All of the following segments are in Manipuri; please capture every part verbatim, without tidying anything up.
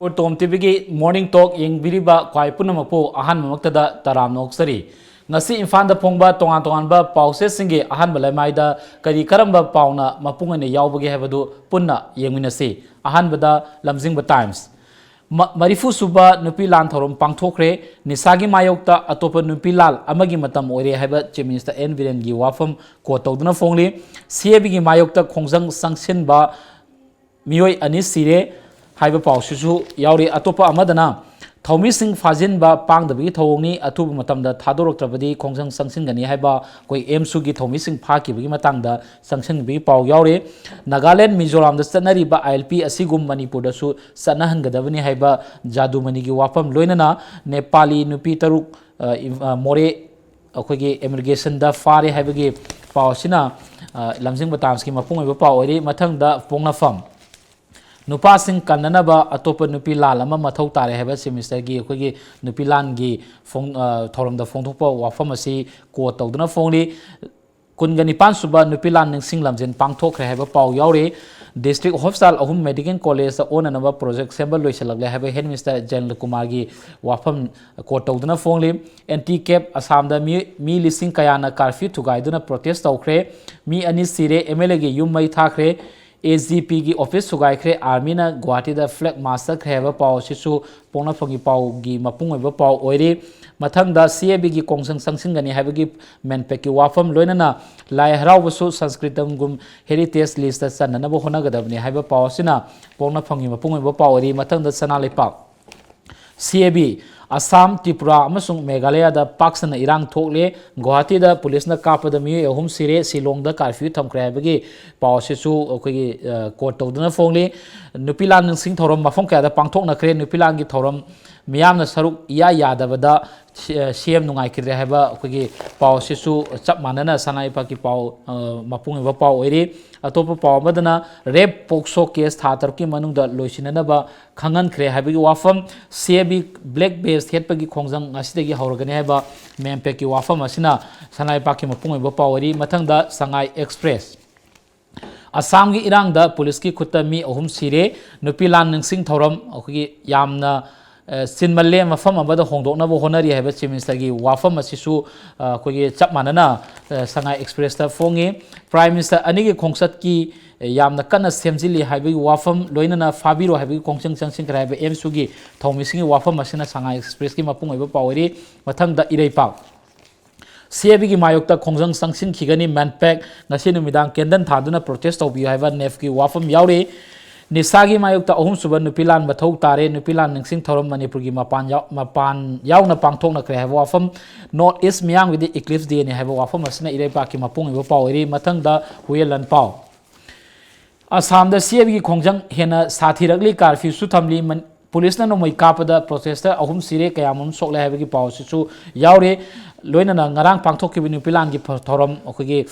ꯎꯔꯇꯣꯝ ꯇꯤꯚꯤꯒꯤ ꯃꯣꯔꯅꯤꯡ ꯇꯣꯛ ꯌꯦꯡꯕꯤꯔꯤꯕ ꯈ꯭ꯋꯥꯏ ꯄꯨꯝꯅꯃꯛꯄꯨ ꯑꯍꯥꯟꯕꯃꯛꯇꯗ ꯇꯔꯥꯝꯅ ꯑꯣꯛꯆꯔꯤ꯫ ꯉꯁꯤ ꯏꯝꯐꯥꯜꯗ ꯐꯣꯡꯕ ꯇꯣꯉꯥꯟ ꯇꯣꯉꯥꯟꯕ ꯄꯥꯎꯆꯦꯁꯤꯡꯒꯤ ꯑꯍꯥꯟꯕ ꯂꯩꯃꯥꯏꯗ ꯀꯔꯤ ꯀꯔꯝꯕ ꯄꯥꯎꯅ ꯃꯄꯨꯡ ꯑꯣꯏꯅ ꯌꯥꯎꯕꯒꯦ ꯍꯥꯏꯕꯗꯨ ꯄꯨꯟꯅ ꯌꯦꯡꯃꯤꯟꯅꯁꯤ꯫ ꯑꯍꯥꯟꯕꯗ ꯂꯝꯖꯤꯡꯕ ꯇꯥꯏꯝꯁ꯫ ꯃ-, ꯃꯔꯤꯐꯨ ꯁꯨꯕ ꯅꯨꯄꯤ ꯂꯥꯟ ꯊꯧꯔꯝ ꯄꯥꯡꯊꯣꯛꯈ꯭ꯔꯦ꯫ ꯅꯤꯁꯥꯒꯤ ꯃꯥꯌꯣꯛꯇ ꯑꯇꯣꯞꯄ ꯅꯨꯄꯤ ꯂꯥꯜ ꯑꯃꯒꯤ ꯃꯇꯝ ꯑꯣꯏꯔꯦ ꯍꯥꯏꯕ Chief Minister ꯑꯦꯟ ꯕꯤꯔꯦꯟꯒꯤ ꯋꯥꯐꯝ quote ꯇꯧꯗꯨꯅ ꯐꯣꯡꯂꯤ꯫ ꯁꯤ ꯑꯦ ꯕꯤꯒꯤ ꯃꯥꯌꯣꯛꯇ ꯈꯣꯡꯖꯪ ꯆꯪꯁꯤꯟꯕ ꯃꯤꯑꯣꯏ ꯑꯅꯤ ꯁꯤꯔꯦ ꯍꯥꯏꯕ ꯄꯥꯎꯁꯤꯁꯨ ꯌꯥꯎꯔꯤ꯫ ꯑꯇꯣꯞꯄ ꯑꯃꯗꯅ ꯊꯧꯃꯤꯁꯤꯡ ꯐꯥꯖꯤꯟꯕ ꯄꯥꯡꯗꯕꯒꯤ ꯊꯧꯑꯣꯡꯅꯤ, ꯑꯊꯨꯕ ꯃꯇꯝꯗ ꯊꯥꯗꯣꯔꯛꯇ꯭ꯔꯕꯗꯤ ꯈꯣꯡꯖꯪ ꯆꯪꯁꯤꯟꯒꯅꯤ ꯍꯥꯏꯕ ꯑꯩꯈꯣꯏ ꯑꯦꯝꯁꯨꯒꯤ ꯊꯧꯃꯤꯁꯤꯡ ꯐꯥꯈꯤꯕꯒꯤ ꯃꯇꯥꯡꯗ ꯆꯪꯁꯤꯟꯕꯒꯤ ꯄꯥꯎ ꯌꯥꯎꯔꯤ꯫ ꯅꯥꯒꯥꯂꯦꯟ, ꯃꯤꯖꯣꯔꯥꯝꯗ ꯆꯠꯅꯔꯤꯕ ꯑꯥꯏ ꯑꯦꯜ ꯄꯤ ꯑꯁꯤꯒꯨꯝ ꯃꯅꯤꯄꯨꯔꯗꯁꯨ ꯆꯠꯅꯍꯟꯒꯗꯕꯅꯤ ꯍꯥꯏꯕ ꯖꯥꯗꯨꯃꯅꯤꯒꯤ ꯋꯥꯐꯝ, ꯂꯣꯏꯅꯅ ꯅꯦꯄꯥꯂꯤ ꯅꯨꯄꯤ ꯇꯔꯨꯛ, ꯑ, ꯏꯝ-, ꯑ, ꯃꯣꯔꯦ ꯑꯩꯈꯣꯏꯒꯤ ꯏꯃꯤꯒ꯭ꯔꯦꯁꯟꯗ ꯐꯥꯔꯦ ꯍꯥꯏꯕꯒꯤ ꯄꯥꯎ ꯑꯁꯤꯅ, ꯑ, ꯂꯝꯖꯤꯡꯕ ꯇꯥꯏꯝꯁꯀꯤ ꯃꯄꯨꯡ ꯑꯣꯏꯕ ꯄꯥꯎ ꯑꯣꯏꯔꯤ꯫ ꯃꯊꯪꯗ ꯄꯣꯛꯅꯐꯝ꯫ ꯅꯨꯄꯥꯁꯤꯡ ꯀꯟꯅꯅꯕ ꯑꯇꯣꯞꯄ ꯅꯨꯄꯤ ꯂꯥꯟ ꯑꯃ ꯃꯊꯧ ꯇꯥꯔꯦ ꯍꯥꯏꯕ Chief Minister ꯒꯤ ꯑꯩꯈꯣꯏꯒꯤ ꯅꯨꯄꯤ ꯂꯥꯟꯒꯤ ꯐꯣꯡ-, ꯑ, ꯊꯧꯔꯝꯗ ꯐꯣꯡꯗꯣꯛꯄ ꯋꯥꯐꯝ ꯑꯁꯤ quote ꯇꯧꯗꯨꯅ ꯐꯣꯡꯂꯤ꯫ ꯀꯨꯟꯒ ꯅꯤꯄꯥꯟ ꯁꯨꯕ ꯅꯨꯄꯤ ꯂꯥꯟ ꯅꯤꯡꯁꯤꯡ ꯂꯝꯖꯦꯟ ꯄꯥꯡꯊꯣꯛꯈ꯭ꯔꯦ ꯍꯥꯏꯕ ꯄꯥꯎ ꯌꯥꯎꯔꯤ꯫ District Hospital ꯑꯍꯨꯝ Medical College ꯇ ꯑꯣꯟꯅꯅꯕ project ꯁꯦꯝꯕ ꯂꯣꯏꯁꯤꯜꯂꯛꯂꯦ ꯍꯥꯏꯕ Head Minister ꯖꯌꯟꯇ ꯀꯨꯃꯥꯔꯒꯤ ꯋꯥꯐꯝ quote ꯇꯧꯗꯨꯅ ꯐꯣꯡꯂꯤ꯫ ꯑꯦꯟꯇꯤ ꯀꯦꯞ ꯑꯁꯥꯝꯗ ꯃꯤ, ꯃꯤ ꯂꯤꯁꯤꯡ ꯀꯌꯥꯅ curfew ꯊꯨꯒꯥꯏꯗꯨꯅ protest ꯇꯧꯈ꯭ꯔꯦ꯫ ꯃꯤ ꯑꯅꯤ ꯁꯤꯔꯦ, ꯑꯦꯝ ꯑꯦꯜ ꯑꯦꯒꯤ ꯌꯨꯝ ꯃꯩ ꯊꯥꯈ꯭ꯔꯦ꯫ ꯑꯦ ꯖꯤ ꯄꯤꯒꯤ office ꯊꯨꯒꯥꯏꯈ꯭ꯔꯦ, army ꯅ ꯒꯨꯋꯥꯍꯥꯇꯤꯗ flag march ꯆꯠꯈ꯭ꯔꯦ ꯍꯥꯏꯕ ꯄꯥꯎ ꯑꯁꯤꯁꯨ ꯄꯣꯛꯅꯐꯝꯒꯤ ꯄꯥꯎꯒꯤ ꯃꯄꯨꯡ ꯑꯣꯏꯕ ꯄꯥꯎ ꯑꯣꯏꯔꯤ꯫ ꯃꯊꯪꯗ ꯁꯤ ꯑꯦ ꯕꯤꯒꯤ ꯈꯣꯡꯖꯪ ꯆꯪꯁꯤꯟꯒꯅꯤ ꯍꯥꯏꯕꯒꯤ ꯃꯦꯟꯄꯦꯛꯀꯤ ꯋꯥꯐꯝ, ꯂꯣꯏꯅꯅ ꯂꯥꯏ ꯍꯔꯥꯎꯕꯁꯨ ꯁꯪꯁꯀ꯭ꯔꯤꯇꯝꯒꯨꯝ heritage list ꯇ ꯆꯟꯅꯅꯕ ꯍꯣꯠꯅꯒꯗꯕꯅꯤ ꯍꯥꯏꯕ ꯄꯥꯎ ꯑꯁꯤꯅ ꯄꯣꯛꯅꯐꯝꯒꯤ ꯃꯄꯨꯡ ꯑꯣꯏꯕ ꯄꯥꯎ ꯑꯣꯏꯔꯤ꯫ ꯃꯊꯪꯗ ꯁꯅꯥ ꯂꯩꯄꯥꯛ꯫ ꯁꯤ ꯑꯦ ꯕꯤ, ꯑꯁꯥꯝ, ꯇ꯭ꯔꯤꯄꯨꯔꯥ ꯑꯃꯁꯨꯡ ꯃꯦꯘꯥꯂꯌꯥꯗ ꯄꯥꯛ ꯁꯟꯅ ꯏꯔꯥꯡ ꯊꯣꯛꯂꯦ꯫ ꯒꯨꯋꯥꯍꯥꯇꯤꯗ ꯄꯨꯂꯤꯁꯅ ꯀꯥꯞꯄꯗ ꯃꯤꯑꯣꯏ ꯑꯍꯨꯝ ꯁꯤꯔꯦ꯫ ꯁꯤꯂꯣꯡꯗ curfew ꯊꯝꯈ꯭ꯔꯦ ꯍꯥꯏꯕꯒꯤ ꯄꯥꯎ ꯑꯁꯤꯁꯨ ꯑꯩꯈꯣꯏꯒꯤ, ꯑ, quote ꯇꯧꯗꯨꯅ ꯐꯣꯡꯂꯤ꯫ ꯅꯨꯄꯤ ꯂꯥꯟ ꯅꯤꯡꯁꯤꯡ ꯊꯧꯔꯝ ꯃꯐꯝ ꯀꯌꯥꯗ ꯄꯥꯡꯊꯣꯛꯅꯈ꯭ꯔꯦ꯫ ꯅꯨꯄꯤ ꯂꯥꯟꯒꯤ ꯊꯧꯔꯝ ꯃꯤꯌꯥꯝꯅ ꯁꯔꯨꯛ ꯏꯌꯥ ꯌꯥꯗꯕꯗ ꯁꯤ-, ꯑ, ꯁꯤ ꯑꯦꯝ ꯅꯨꯡꯉꯥꯏꯈꯤꯗ꯭ꯔꯦ ꯍꯥꯏꯕ ꯑꯩꯈꯣꯏꯒꯤ ꯄꯥꯎ ꯑꯁꯤꯁꯨ ꯆꯞ ꯃꯥꯟꯅꯅ ꯁꯅꯥ ꯂꯩꯄꯥꯛꯀꯤ ꯄꯥꯎ, ꯑ, ꯃꯄꯨꯡ ꯑꯣꯏꯕ ꯄꯥꯎ ꯑꯣꯏꯔꯤ꯫ ꯑꯇꯣꯞꯄ ꯄꯥꯎ ꯑꯃꯗꯅ rape POCSO case ꯊꯥ ꯇꯔꯨꯛꯀꯤ ꯃꯅꯨꯡꯗ ꯂꯣꯏꯁꯤꯟꯅꯅꯕ ꯈꯪꯍꯟꯈ꯭ꯔꯦ ꯍꯥꯏꯕꯒꯤ ꯋꯥꯐꯝ꯫ ꯁꯤ ꯑꯦ ꯕꯤ black badge ꯊꯦꯠꯄꯒꯤ ꯈꯣꯡꯖꯪ ꯉꯁꯤꯗꯒꯤ ꯍꯧꯔꯒꯅꯤ ꯍꯥꯏꯕ ꯃꯦꯟꯄꯦꯛꯀꯤ ꯋꯥꯐꯝ ꯑꯁꯤꯅ ꯁꯅꯥ ꯂꯩꯄꯥꯛꯀꯤ ꯃꯄꯨꯡ ꯑꯣꯏꯕ ꯄꯥꯎ ꯑꯣꯏꯔꯤ꯫ ꯃꯊꯪꯗ ꯁꯉꯥꯏ ꯑꯦꯛꯁꯄ꯭ꯔꯦꯁ꯫ ꯑꯁꯥꯝꯒꯤ ꯏꯔꯥꯡꯗ ꯄꯨꯂꯤꯁꯀꯤ ꯈꯨꯠꯇ ꯃꯤ ꯑꯍꯨꯝ ꯁꯤꯔꯦ꯫ ꯅꯨꯄꯤ ꯂꯥꯟ ꯅꯤꯡꯁꯤꯡ ꯊꯧꯔꯝ ꯑꯩꯈꯣꯏꯒꯤ ꯌꯥꯝꯅ, ꯑ, ꯆꯤꯟꯃꯜꯂꯦ, ꯃꯐꯝ ꯑꯃꯗ ꯍꯣꯡꯗꯣꯛꯅꯕ ꯍꯣꯠꯅꯔꯤ ꯍꯥꯏꯕ Chief Ministerꯒꯤ ꯋꯥꯐꯝ ꯑꯁꯤꯁꯨ, ꯑ, ꯑꯩꯈꯣꯏꯒꯤ ꯆꯞ ꯃꯥꯟꯅꯅ, ꯑ, ꯁꯉꯥꯏ Expressꯇ ꯐꯣꯡꯉꯤ꯫ Prime Minister ꯑꯅꯤꯒꯤ ꯈꯣꯡꯆꯠꯀꯤ, ꯑ, ꯌꯥꯝꯅ ꯀꯟꯅ ꯁꯦꯝꯖꯤꯜꯂꯤ ꯍꯥꯏꯕꯒꯤ ꯋꯥꯐꯝ, ꯂꯣꯏꯅꯅ ꯐꯥꯕꯤꯔꯣ ꯍꯥꯏꯕꯒꯤ ꯈꯣꯡꯖꯪ ꯆꯪꯁꯤꯟꯈ꯭ꯔꯦ ꯍꯥꯏꯕ AMSUꯒꯤ ꯊꯧꯃꯤꯁꯤꯡꯒꯤ ꯋꯥꯐꯝ ꯑꯁꯤꯅ ꯁꯉꯥꯏ Expressꯀꯤ ꯃꯄꯨꯡ ꯑꯣꯏꯕ ꯄꯥꯎ ꯑꯣꯏꯔꯤ꯫ ꯃꯊꯪꯗ ꯏꯔꯩꯄꯥꯛ꯫ CABꯒꯤ ꯃꯥꯌꯣꯛꯇ ꯈꯣꯡꯖꯪ ꯆꯪꯁꯤꯟꯈꯤꯒꯅꯤ꯫ MANPAC ꯉꯁꯤ ꯅꯨꯃꯤꯗꯥꯡ candle ꯊꯥꯗꯨꯅ protest ꯇꯧꯕꯤꯌꯨ ꯍꯥꯏꯕ NEFꯀꯤ ꯋꯥꯐꯝ ꯌꯥꯎꯔꯤ꯫ ꯅꯤꯁꯥꯒꯤ ꯃꯥꯌꯣꯛꯇ ꯑꯍꯨꯝꯁꯨꯕ ꯅꯨꯄꯤ ꯂꯥꯟ ꯃꯊꯧ ꯇꯥꯔꯦ꯫ ꯅꯨꯄꯤ ꯂꯥꯟ ꯅꯤꯡꯁꯤꯡ ꯊꯧꯔꯝ ꯃꯅꯤꯄꯨꯔꯒꯤ ꯃꯄꯥꯟ ꯌꯥꯎ-, ꯃꯄꯥꯟ ꯌꯥꯎꯅ ꯄꯥꯡꯊꯣꯛꯅꯈ꯭ꯔꯦ ꯍꯥꯏꯕ ꯋꯥꯐꯝ꯫ North East ꯃꯤꯌꯥꯝꯒꯤꯗꯤ Eclipse Dayꯅꯤ ꯍꯥꯏꯕ ꯋꯥꯐꯝ ꯑꯁꯤꯅ ꯏꯔꯩꯄꯥꯛꯀꯤ ꯃꯄꯨꯡ ꯑꯣꯏꯕ ꯄꯥꯎ ꯑꯣꯏꯔꯤ꯫ ꯃꯊꯪꯗ ꯍꯨꯌꯦꯟ ꯂꯥꯟꯄꯥꯎ꯫ ꯑꯁꯥꯝꯗ CABꯒꯤ ꯈꯣꯡꯖꯪ ꯍꯦꯟꯅ ꯁꯥꯊꯤꯔꯛꯂꯤ꯫ Curfewꯁꯨ ꯊꯝꯂꯤ꯫ ꯃꯟ-, ꯄꯨꯂꯤꯁꯅ ꯅꯣꯡꯃꯩ ꯀꯥꯞꯄꯗ protester ꯑꯍꯨꯝ ꯁꯤꯔꯦ, ꯀꯌꯥꯃꯔꯨꯝ ꯁꯣꯛꯂꯦ ꯍꯥꯏꯕꯒꯤ ꯄꯥꯎ ꯑꯁꯤꯁꯨ ꯌꯥꯎꯔꯤ꯫ ꯂꯣꯏꯅꯅ ꯉꯔꯥꯡ ꯄꯥꯡꯊꯣꯛꯈꯤꯕ ꯅꯨꯄꯤ ꯂꯥꯟꯒꯤ ꯐ-, ꯊꯧꯔꯝ, ꯑꯩꯈꯣꯏꯒꯤ,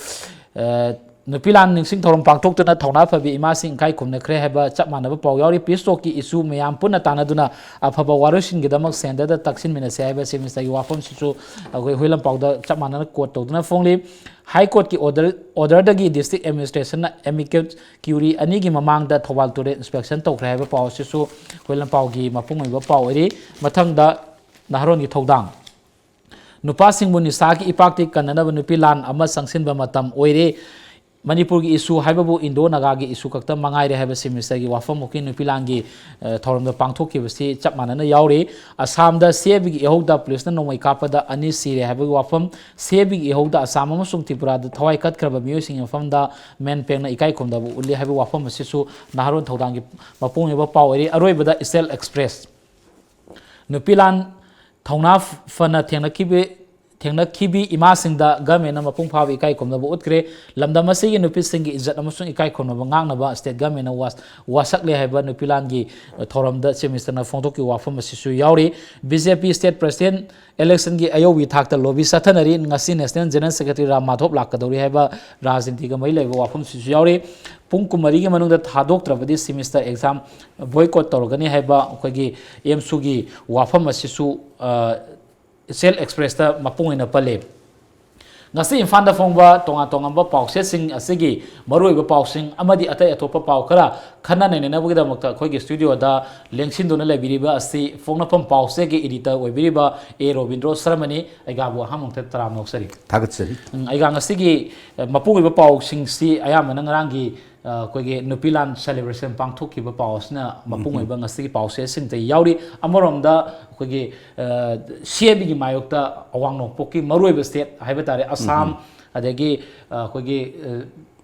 ꯑ, ꯅꯨꯄꯤ ꯂꯥꯟ ꯅꯤꯡꯁꯤꯡ ꯊꯧꯔꯝ ꯄꯥꯡꯊꯣꯛꯇꯨꯅ ꯊꯧꯅꯥ ꯐꯕꯤ ꯏꯃꯥꯁꯤꯡ ꯏꯀꯥꯏ ꯈꯨꯝꯅꯈ꯭ꯔꯦ ꯍꯥꯏꯕ ꯆꯞ ꯃꯥꯟꯅꯕ ꯄꯥꯎ ꯌꯥꯎꯔꯤ꯫ Peace talkꯁꯤ issue ꯃꯌꯥꯝ ꯄꯨꯟꯅ ꯇꯥꯟꯅꯗꯨꯅ ꯑꯐꯕ ꯋꯥꯔꯣꯏꯁꯤꯟꯒꯤꯗꯃꯛ centreꯗ ꯇꯛꯁꯤꯟꯃꯤꯟꯅꯁꯦ ꯍꯥꯏꯕ Chief Ministerꯒꯤ ꯋꯥꯐꯝꯁꯤꯁꯨ ꯑꯩꯈꯣꯏ ꯍꯨꯏꯂꯝꯄꯥꯎꯗ ꯆꯞ ꯃꯥꯟꯅꯅ quote ꯇꯧꯗꯨꯅ ꯐꯣꯡꯂꯤ꯫ High Courtꯀꯤ order, orderꯗꯒꯤ district administrationꯅ amicus curiae ꯑꯅꯤꯒꯤ ꯃꯃꯥꯡꯗ ꯊꯧꯕꯥꯜ ꯇꯨꯔꯦꯜ inspection ꯇꯧꯈ꯭ꯔꯦ ꯍꯥꯏꯕ ꯄꯥꯎ ꯑꯁꯤꯁꯨ ꯑꯩꯈꯣꯏ ꯂꯝꯄꯥꯎꯒꯤ ꯃꯄꯨꯡ ꯑꯣꯏꯕ ꯄꯥꯎ ꯑꯣꯏꯔꯤ꯫ ꯃꯊꯪꯗ ꯅꯍꯥꯔꯣꯟꯒꯤ ꯊꯧꯗꯥꯡ꯫ ꯅꯨꯄꯥꯁꯤꯡꯕꯨ ꯅꯤꯁꯥꯒꯤ ꯏꯄꯥꯛꯇꯒꯤ ꯀꯟꯅꯅꯕ ꯅꯨꯄꯤ ꯂꯥꯟ ꯑꯃ ꯆꯪꯁꯤꯟꯕ ꯃꯇꯝ ꯑꯣꯏꯔꯦ꯫ ꯃꯅꯤꯄꯨꯔꯒꯤ issue ꯍꯥꯏꯕꯕꯨ Indo Nagaꯒꯤ issue ꯈꯛꯇ ꯃꯉꯥꯏꯔꯦ ꯍꯥꯏꯕ Chief Ministerꯒꯤ ꯋꯥꯐꯝ ꯑꯃꯨꯛꯀꯤ ꯅꯨꯄꯤ ꯂꯥꯟꯒꯤ, ꯑ, ꯊꯧꯔꯝꯗ ꯄꯥꯡꯊꯣꯛꯈꯤꯕꯁꯤ ꯆꯞ ꯃꯥꯟꯅꯅ ꯌꯥꯎꯔꯤ꯫ ꯑꯁꯥꯝꯗ CABꯒꯤ ꯏꯍꯧꯗ ꯄꯨꯂꯤꯁꯅ ꯅꯣꯡꯃꯩ ꯀꯥꯞꯄꯗ ꯑꯅꯤ ꯁꯤꯔꯦ ꯍꯥꯏꯕꯒꯤ ꯋꯥꯐꯝ꯫ CABꯒꯤ ꯏꯍꯧꯗ ꯑꯁꯥꯝ ꯑꯃꯁꯨꯡ ꯇ꯭ꯔꯤꯄꯨꯔꯥꯗ ꯊꯋꯥꯏ ꯀꯠꯈ꯭ꯔꯕ ꯃꯤꯑꯣꯏꯁꯤꯡꯒꯤ ꯃꯐꯝꯗ MANPACꯅ ꯏꯀꯥꯏ ꯈꯨꯝꯅꯕ ꯎꯠꯂꯤ ꯍꯥꯏꯕ ꯋꯥꯐꯝ ꯑꯁꯤꯁꯨ ꯅꯍꯥꯔꯣꯟ ꯊꯧꯗꯥꯡꯒꯤ ꯃꯄꯨꯡ ꯑꯣꯏꯕ ꯄꯥꯎ ꯑꯣꯏꯔꯤ꯫ ꯑꯔꯣꯏꯕꯗ East Express꯫ ꯅꯨꯄꯤ ꯂꯥꯟ ꯊꯧꯅꯥ ꯐꯅ ꯊꯦꯡꯅꯈꯤꯕ, ꯊꯦꯡꯅꯈꯤꯕꯤ ꯏꯃꯥꯁꯤꯡꯗ governmentꯅ ꯃꯄꯨꯡ ꯐꯥꯕ ꯏꯀꯥꯏ ꯈꯨꯝꯅꯕ ꯎꯠꯈ꯭ꯔꯦ꯫ ꯂꯝꯗꯝ ꯑꯁꯤꯒꯤ ꯅꯨꯄꯤꯁꯤꯡꯒꯤ ꯏꯖꯠ ꯑꯃꯁꯨꯡ ꯏꯀꯥꯏ ꯈꯨꯝꯅꯕ ꯉꯥꯛꯅꯕ state governmentꯅ ꯋꯥꯁ-, ꯋꯥꯁꯛꯂꯦ ꯍꯥꯏꯕ ꯅꯨꯄꯤ ꯂꯥꯟꯒꯤ ꯊꯧꯔꯝꯗ Chief Ministerꯅ ꯐꯣꯡꯗꯣꯛꯈꯤꯕ ꯋꯥꯐꯝ ꯑꯁꯤꯁꯨ ꯌꯥꯎꯔꯤ꯫ BJP state president electionꯒꯤ ꯑꯌꯧꯕꯤ ꯊꯥꯛꯇ lobby ꯆꯠꯊꯅꯔꯤ꯫ ꯉꯁꯤ National General Secretary ꯔꯥꯝ ꯃꯥꯙꯣꯞ ꯂꯥꯛꯀꯗꯧꯔꯤ ꯍꯥꯏꯕ ꯔꯥꯖꯅꯤꯇꯤꯒ ꯃꯔꯤ ꯂꯩꯕ ꯋꯥꯐꯝꯁꯤꯁꯨ ꯌꯥꯎꯔꯤ꯫ ꯄꯨꯡ ꯀꯨꯟꯃꯔꯤꯒꯤ ꯃꯅꯨꯡꯗ ꯊꯥꯗꯣꯛꯇ꯭ꯔꯕꯗꯤ semester exam boycott ꯇꯧꯔꯒꯅꯤ ꯍꯥꯏꯕ ꯑꯩꯈꯣꯏꯒꯤ AMSUꯒꯤ ꯋꯥꯐꯝ ꯑꯁꯤꯁꯨ, ꯑ, East Expressꯇ ꯃꯄꯨꯡ ꯑꯣꯏꯅ ꯄꯜꯂꯤ꯫ ꯉꯁꯤ ꯏꯝꯐꯥꯜꯗ ꯐꯣꯡꯕ ꯇꯣꯉꯥꯟ ꯇꯣꯉꯥꯟꯕ ꯄꯥꯎꯆꯦꯁꯤꯡ ꯑꯁꯤꯒꯤ ꯃꯔꯨꯑꯣꯏꯕ ꯄꯥꯎꯁꯤꯡ ꯑꯃꯗꯤ ꯑꯇꯩ ꯑꯇꯣꯞꯄ ꯄꯥꯎ ꯈꯔ ꯈꯟꯅ ꯅꯩꯅꯅꯕꯒꯤꯗꯃꯛꯇ ꯑꯩꯈꯣꯏꯒꯤ ꯁ꯭ꯇꯨꯗꯤꯑꯣꯗ ꯂꯦꯡꯁꯤꯟꯗꯨꯅ ꯂꯩꯕꯤꯔꯤꯕ ꯑꯁꯤ ꯐꯣꯡꯅꯐꯝ ꯄꯥꯎꯆꯦꯒꯤ ꯏꯗꯤꯇꯔ ꯑꯣꯏꯕꯤꯔꯤꯕ ꯑꯦ ꯔꯣꯕꯤꯟꯗ꯭ꯔꯣ ꯁꯔꯃꯅꯤ꯫ ꯑꯩꯒꯥꯕꯨ ꯑꯍꯥꯟꯕ ꯃꯛꯇꯗ ꯇꯔꯥꯝꯅ ꯑꯣꯛꯆꯔꯤ꯫ ꯊꯥꯒꯠꯆꯔꯤ꯫ ꯎꯝ, ꯑꯩꯒꯥ ꯉꯁꯤꯒꯤ ꯑ, ꯃꯄꯨꯡ ꯑꯣꯏꯕ ꯄꯥꯎꯁꯤꯡꯁꯤ ꯑꯌꯥꯝꯕꯅ ꯉꯔꯥꯡꯒꯤ ꯑ, ꯑꯩꯈꯣꯏꯒꯤ ꯅꯨꯄꯤ ꯂꯥꯟ ꯁꯦꯂꯦꯕ꯭ꯔꯦꯁꯟ ꯄꯥꯡꯊꯣꯛꯈꯤꯕ ꯄꯥꯎ ꯑꯁꯤꯅ ꯃꯄꯨꯡ ꯑꯣꯏꯕ ꯉꯁꯤꯒꯤ ꯄꯥꯎꯆꯦꯁꯤꯡꯗ ꯌꯥꯎꯔꯤ꯫ ꯑꯃꯔꯣꯝꯗ ꯑꯩꯈꯣꯏꯒꯤ ꯁꯤ ꯑꯦ ꯕꯤꯒꯤ ꯃꯥꯌꯣꯛꯇ ꯑꯋꯥꯡ ꯅꯣꯡꯄꯣꯛꯀꯤ ꯃꯔꯨꯑꯣꯏꯕ ꯁ꯭ꯇꯦꯠ ꯍꯥꯏꯕ ꯇꯥꯔꯦ, ꯑꯁꯥꯝ, ꯑꯗꯒꯤ ꯑ, ꯑꯩꯈꯣꯏꯒꯤ ꯑ,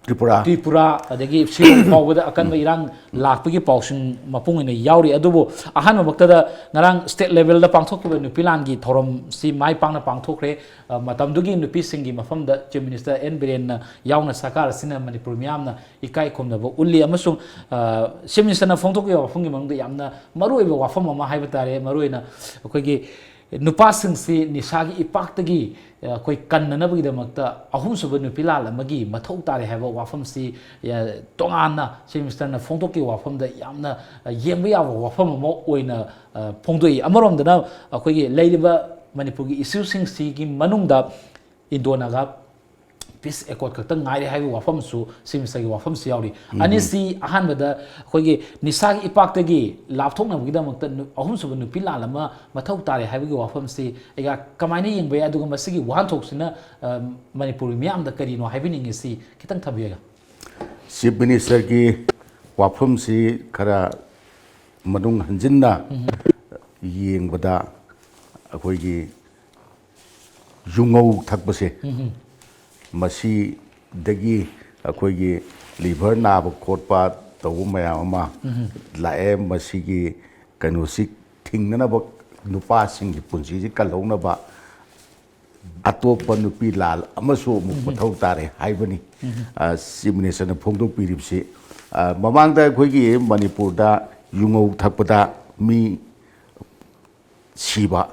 ꯇ꯭ꯔꯤꯄꯨꯔꯥ꯫ ꯇ꯭ꯔꯤꯄꯨꯔꯥ, ꯑꯗꯒꯤ ꯁꯤꯂꯣꯡ ꯐꯥꯎꯕꯗ ꯑꯀꯟꯕ ꯏꯔꯥꯡ ꯂꯥꯛꯄꯒꯤ ꯄꯥꯎꯁꯤꯡ ꯃꯄꯨꯡ ꯑꯣꯏꯅ ꯌꯥꯎꯔꯤ꯫ ꯑꯗꯨꯕꯨ ꯑꯍꯥꯟꯕꯃꯛꯇꯗ ꯉꯔꯥꯡ ꯁ꯭ꯇꯦꯠ ꯂꯦꯚꯦꯜꯗ ꯄꯥꯡꯊꯣꯛꯈꯤꯕ ꯅꯨꯄꯤ ꯂꯥꯟꯒꯤ ꯊꯧꯔꯝꯁꯤ ꯃꯥꯏ ꯄꯥꯛꯅ ꯄꯥꯡꯊꯣꯛꯈ꯭ꯔꯦ꯫ ꯑ, ꯃꯇꯝꯗꯨꯒꯤ ꯅꯨꯄꯤꯁꯤꯡꯒꯤ ꯃꯐꯝꯗ ꯆꯤꯐ ꯃꯤꯅꯤꯁꯇꯔ ꯑꯦꯟ ꯕꯤꯔꯦꯟꯅ ꯌꯥꯎꯅ ꯁꯔꯀꯥꯔ ꯑꯁꯤꯅ ꯃꯅꯤꯄꯨꯔ ꯃꯤꯌꯥꯝꯅ ꯏꯀꯥꯏ ꯈꯨꯝꯅꯕ ꯎꯠꯂꯤ꯫ ꯑꯃꯁꯨꯡ ꯑ, ꯆꯤꯐ ꯃꯤꯅꯤꯁꯇꯔꯅ ꯐꯣꯡꯗꯣꯛꯈꯤꯕ ꯋꯥꯐꯝꯒꯤ ꯃꯅꯨꯡꯗ ꯌꯥꯝꯅ ꯃꯔꯨꯑꯣꯏꯕ ꯋꯥꯐꯝ ꯑꯃ ꯍꯥꯏꯕ ꯇꯥꯔꯦ, ꯃꯔꯨꯑꯣꯏꯅ ꯑꯩꯈꯣꯏꯒꯤ ꯅꯨꯄꯥꯁꯤꯡꯁꯤ ꯅꯤꯁꯥꯒꯤ ꯏꯄꯥꯛꯇꯒꯤ ꯑ, ꯑꯩꯈꯣꯏ ꯀꯟꯅꯅꯕꯒꯤꯗꯃꯛꯇ ꯑꯍꯨꯝꯁꯨꯕ ꯅꯨꯄꯤ ꯂꯥꯜ ꯑꯃꯒꯤ ꯃꯊꯧ ꯇꯥꯔꯦ ꯍꯥꯏꯕ ꯋꯥꯐꯝꯁꯤ ꯑ, ꯇꯣꯉꯥꯟꯅ ꯆꯤꯐ ꯃꯤꯅꯤꯁꯇꯔꯅ ꯐꯣꯡꯗꯣꯛꯈꯤꯕ ꯋꯥꯐꯝꯗ ꯌꯥꯝꯅ ꯑ, ꯌꯦꯡꯕ ꯌꯥꯕ ꯋꯥꯐꯝ ꯑꯃ ꯑꯣꯏꯅ ꯑ, ꯐꯣꯡꯗꯣꯛꯏ꯫ ꯑꯃꯔꯣꯝꯗꯅ ꯑꯩꯈꯣꯏꯒꯤ ꯂꯩꯔꯤꯕ ꯃꯅꯤꯄꯨꯔꯒꯤ ꯏꯁꯨꯁꯤꯡꯁꯤꯒꯤ ꯃꯅꯨꯡꯗ ꯏꯟꯗꯣ ꯅꯥꯒꯥ ꯄꯤꯁ ꯑꯦꯀꯣꯔꯗ ꯈꯛꯇ ꯉꯥꯏꯔꯦ ꯍꯥꯏꯕꯒꯤ ꯋꯥꯐꯝꯁꯨ ꯆꯤꯐ ꯃꯤꯅꯤꯁꯇꯔꯒꯤ ꯋꯥꯐꯝꯁꯨ ꯌꯥꯎꯔꯤ꯫ ꯑꯅꯤꯁꯤ ꯑꯍꯥꯟꯕꯗ ꯑꯩꯈꯣꯏꯒꯤ ꯅꯤꯁꯥꯒꯤ ꯏꯄꯥꯛꯇꯒꯤ ꯂꯥꯞꯊꯣꯛꯅꯕꯒꯤꯗꯃꯛꯇ ꯅꯨ-, ꯑꯍꯨꯝꯁꯨꯕ ꯅꯨꯄꯤ ꯂꯥꯜ ꯑꯃ ꯃꯊꯧ ꯇꯥꯔꯦ ꯍꯥꯏꯕꯒꯤ ꯋꯥꯐꯝꯁꯤ ꯑꯩꯒ ꯀꯃꯥꯏꯅ ꯌꯦꯡꯕ ꯌꯥꯏ? ꯑꯗꯨꯒ ꯃꯁꯤꯒꯤ ꯋꯥꯍꯟꯊꯣꯛꯁꯤꯅ ꯑ, ꯃꯅꯤꯄꯨꯔꯒꯤ ꯃꯤꯌꯥꯝꯗ ꯀꯔꯤꯅꯣ ꯍꯥꯏꯕꯤꯅꯤꯡꯉꯤ, ꯁꯤ ꯈꯤꯇꯪ ꯊꯝꯕꯤꯌꯨ꯫ ꯆꯤꯐ ꯃꯤꯅꯤꯁꯇꯔꯒꯤ ꯋꯥꯐꯝꯁꯤ ꯈꯔ ꯃꯅꯨꯡ ꯍꯟꯖꯤꯟꯅ ꯌꯦꯡꯕꯗ ꯑꯩꯈꯣꯏꯒꯤ ꯌꯨꯉꯧ ꯊꯛꯄꯁꯦ, ꯃꯁꯤꯗꯒꯤ ꯑꯩꯈꯣꯏꯒꯤ ꯂꯤꯚꯔ ꯅꯥꯕ ꯈꯣꯠꯄ ꯇꯧꯕ ꯃꯌꯥꯝ ꯑꯃ ꯂꯥꯛꯑꯦ꯫ ꯃꯁꯤꯒꯤ ꯀꯩꯅꯣꯁꯤ ꯊꯤꯡꯅꯅꯕ, ꯅꯨꯄꯥꯁꯤꯡꯒꯤ ꯄꯨꯟꯁꯤꯁꯤ ꯀꯜꯍꯧꯅꯕ ꯑꯇꯣꯞꯄ ꯅꯨꯄꯤ ꯂꯥꯜ ꯑꯃꯁꯨ ꯑꯃꯨꯛ ꯃꯊꯧ ꯇꯥꯔꯦ ꯍꯥꯏꯕꯅꯤ꯫ ꯑ, ꯆꯤꯐ ꯃꯤꯅꯤꯁꯇꯔꯅ ꯐꯣꯡꯗꯣꯛꯄꯤꯔꯤꯕꯁꯤ, ꯑ, ꯃꯃꯥꯡꯗ ꯑꯩꯈꯣꯏꯒꯤ ꯃꯅꯤꯄꯨꯔꯗ ꯌꯨꯉꯧ ꯊꯛꯄꯗ ꯃꯤ ꯁꯤꯕ,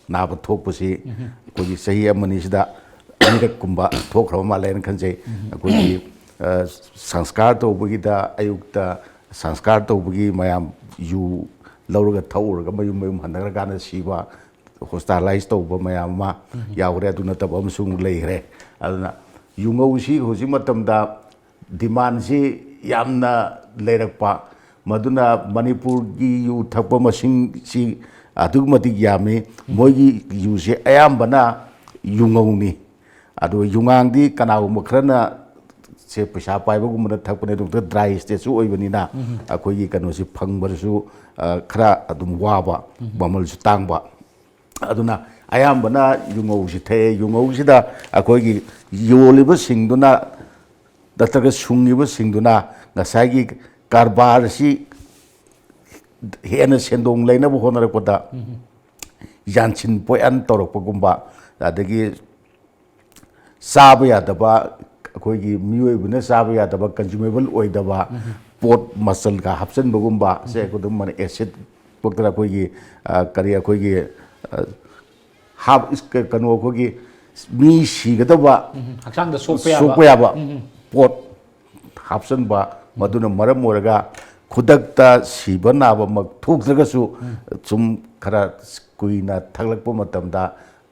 ꯅꯥꯕ ꯊꯣꯛꯄꯁꯤ ꯑꯩꯈꯣꯏꯒꯤ ꯆꯍꯤ ꯑꯃꯅꯤꯁꯤꯗ ꯑꯅꯤꯔꯛꯀꯨꯝꯕ ꯊꯣꯛꯈ꯭ꯔꯕ ꯃꯥꯜꯂꯦ ꯍꯥꯏꯅ ꯈꯟꯖꯩ꯫ ꯑꯩꯈꯣꯏꯒꯤ, ꯑ, ꯁꯪꯁꯀꯥꯔ ꯇꯧꯕꯒꯤꯗ ꯑꯌꯨꯛꯇ ꯁꯪꯁꯀꯥꯔ ꯇꯧꯕꯒꯤ ꯃꯌꯥꯝ ꯌꯨ ꯂꯧꯔꯒ ꯊꯛꯎꯔꯒ ꯃꯌꯨꯝ ꯃꯌꯨꯝ ꯍꯟꯅꯈ꯭ꯔꯀꯥꯟꯗ ꯁꯤꯕ, ꯍꯣꯁꯇꯥꯏꯂꯥꯏꯁ ꯇꯧꯕ ꯃꯌꯥꯝ ꯑꯃ ꯌꯥꯎꯈ꯭ꯔꯦ꯫ ꯑꯗꯨ ꯅꯠꯇꯕ ꯑꯃꯁꯨ ꯑꯃꯨꯛ ꯂꯩꯈ꯭ꯔꯦ꯫ ꯑꯗꯨꯅ ꯌꯨꯉꯧꯁꯤ ꯍꯧꯖꯤꯛ ꯃꯇꯝꯗ ꯗꯤꯃꯥꯟꯁꯤ ꯌꯥꯝꯅ ꯂꯩꯔꯛꯄ, ꯃꯗꯨꯅ ꯃꯅꯤꯄꯨꯔꯒꯤ ꯌꯨ ꯊꯛꯄ ꯃꯁꯤꯡꯁꯤ ꯑꯗꯨꯛꯀꯤ ꯃꯇꯤꯛ ꯌꯥꯝꯃꯤ꯫ ꯃꯣꯏꯒꯤ ꯌꯨꯁꯦ ꯑꯌꯥꯝꯕꯅ ꯌꯨꯉꯧꯅꯤ꯫ ꯑꯗꯨꯒ ꯌꯨꯉꯥꯡꯗꯤ ꯀꯅꯥꯒꯨꯝꯕ ꯈꯔꯅ ꯁꯦ ꯄꯩꯁꯥ ꯄꯥꯏꯕꯒꯨꯝꯕꯅ ꯊꯛꯄꯅꯦ, ꯑꯗꯨ ꯗ꯭ꯔꯥꯏ ꯁ꯭ꯇꯦꯠꯁꯨ ꯑꯣꯏꯕꯅꯤꯅ ꯑꯩꯈꯣꯏꯒꯤ ꯀꯩꯅꯣꯁꯤ ꯐꯪꯕꯗꯁꯨ, ꯑ, ꯈꯔ ꯑꯗꯨꯝ ꯋꯥꯕ, ꯃꯃꯜꯁꯨ ꯇꯥꯡꯕ꯫ ꯑꯗꯨꯅ ꯑꯌꯥꯝꯕꯅ ꯌꯨꯉꯧꯁꯤ ꯊꯛꯑꯦ꯫ ꯌꯨꯉꯧꯁꯤꯗ ꯑꯩꯈꯣꯏꯒꯤ ꯌꯣꯜꯂꯤꯕꯁꯤꯡꯗꯨꯅ ꯅꯠꯇ꯭ꯔꯒ ꯁꯨꯡꯉꯤꯕꯁꯤꯡꯗꯨꯅ ꯉꯁꯥꯏꯒꯤ ꯀꯔꯕꯥꯔꯁꯤ ꯍꯦꯟꯅ ꯁꯦꯟꯗꯣꯡ ꯂꯩꯅꯕ ꯍꯣꯠꯅꯔꯛꯄꯗ ꯌꯥꯟꯁꯤꯟ ꯄꯣꯠꯌꯥꯟ ꯇꯧꯔꯛꯄꯒꯨꯝꯕ, ꯑꯗꯒꯤ ꯆꯥꯕ ꯌꯥꯗꯕ, ꯑꯩꯈꯣꯏꯒꯤ ꯃꯤꯑꯣꯏꯕꯅ ꯆꯥꯕ ꯌꯥꯗꯕ, ꯀꯟꯖꯨꯃꯦꯕꯜ ꯑꯣꯏꯗꯕ ꯄꯣꯠ ꯃꯆꯜꯒ ꯍꯥꯞꯆꯤꯟꯕꯒꯨꯝꯕ, ꯁꯦ ꯑꯗꯨꯝ ꯑꯦꯁꯤꯠ ꯄꯣꯛꯇꯅ ꯑꯩꯈꯣꯏꯒꯤ, ꯑ, ꯀꯔꯤ ꯑꯩꯈꯣꯏꯒꯤ, ꯑ, ꯍꯥꯞ-, ꯏꯁ-, ꯀ-, ꯀꯩꯅꯣ ꯑꯩꯈꯣꯏꯒꯤ ꯃꯤ ꯁꯤꯒꯗꯕ, ꯎꯝ, ꯍꯛꯆꯥꯡꯗ ꯁꯣꯛꯄ ꯌꯥꯕ꯫ ꯁꯣꯛꯄ ꯌꯥꯕ ꯎꯝ, ꯎꯝ꯫ ꯄꯣꯠ ꯍꯥꯞꯆꯤꯟꯕ, ꯃꯗꯨꯅ ꯃꯔꯝ ꯑꯣꯏꯔꯒ ꯈꯨꯗꯛꯇ ꯁꯤꯕ ꯅꯥꯕꯃꯛ ꯊꯣꯛꯇ꯭ꯔꯒꯁꯨ, ꯁꯨꯝ ꯈꯔ ꯀꯨꯏꯅ ꯊꯛꯂꯛꯄ ꯃꯇꯝꯗ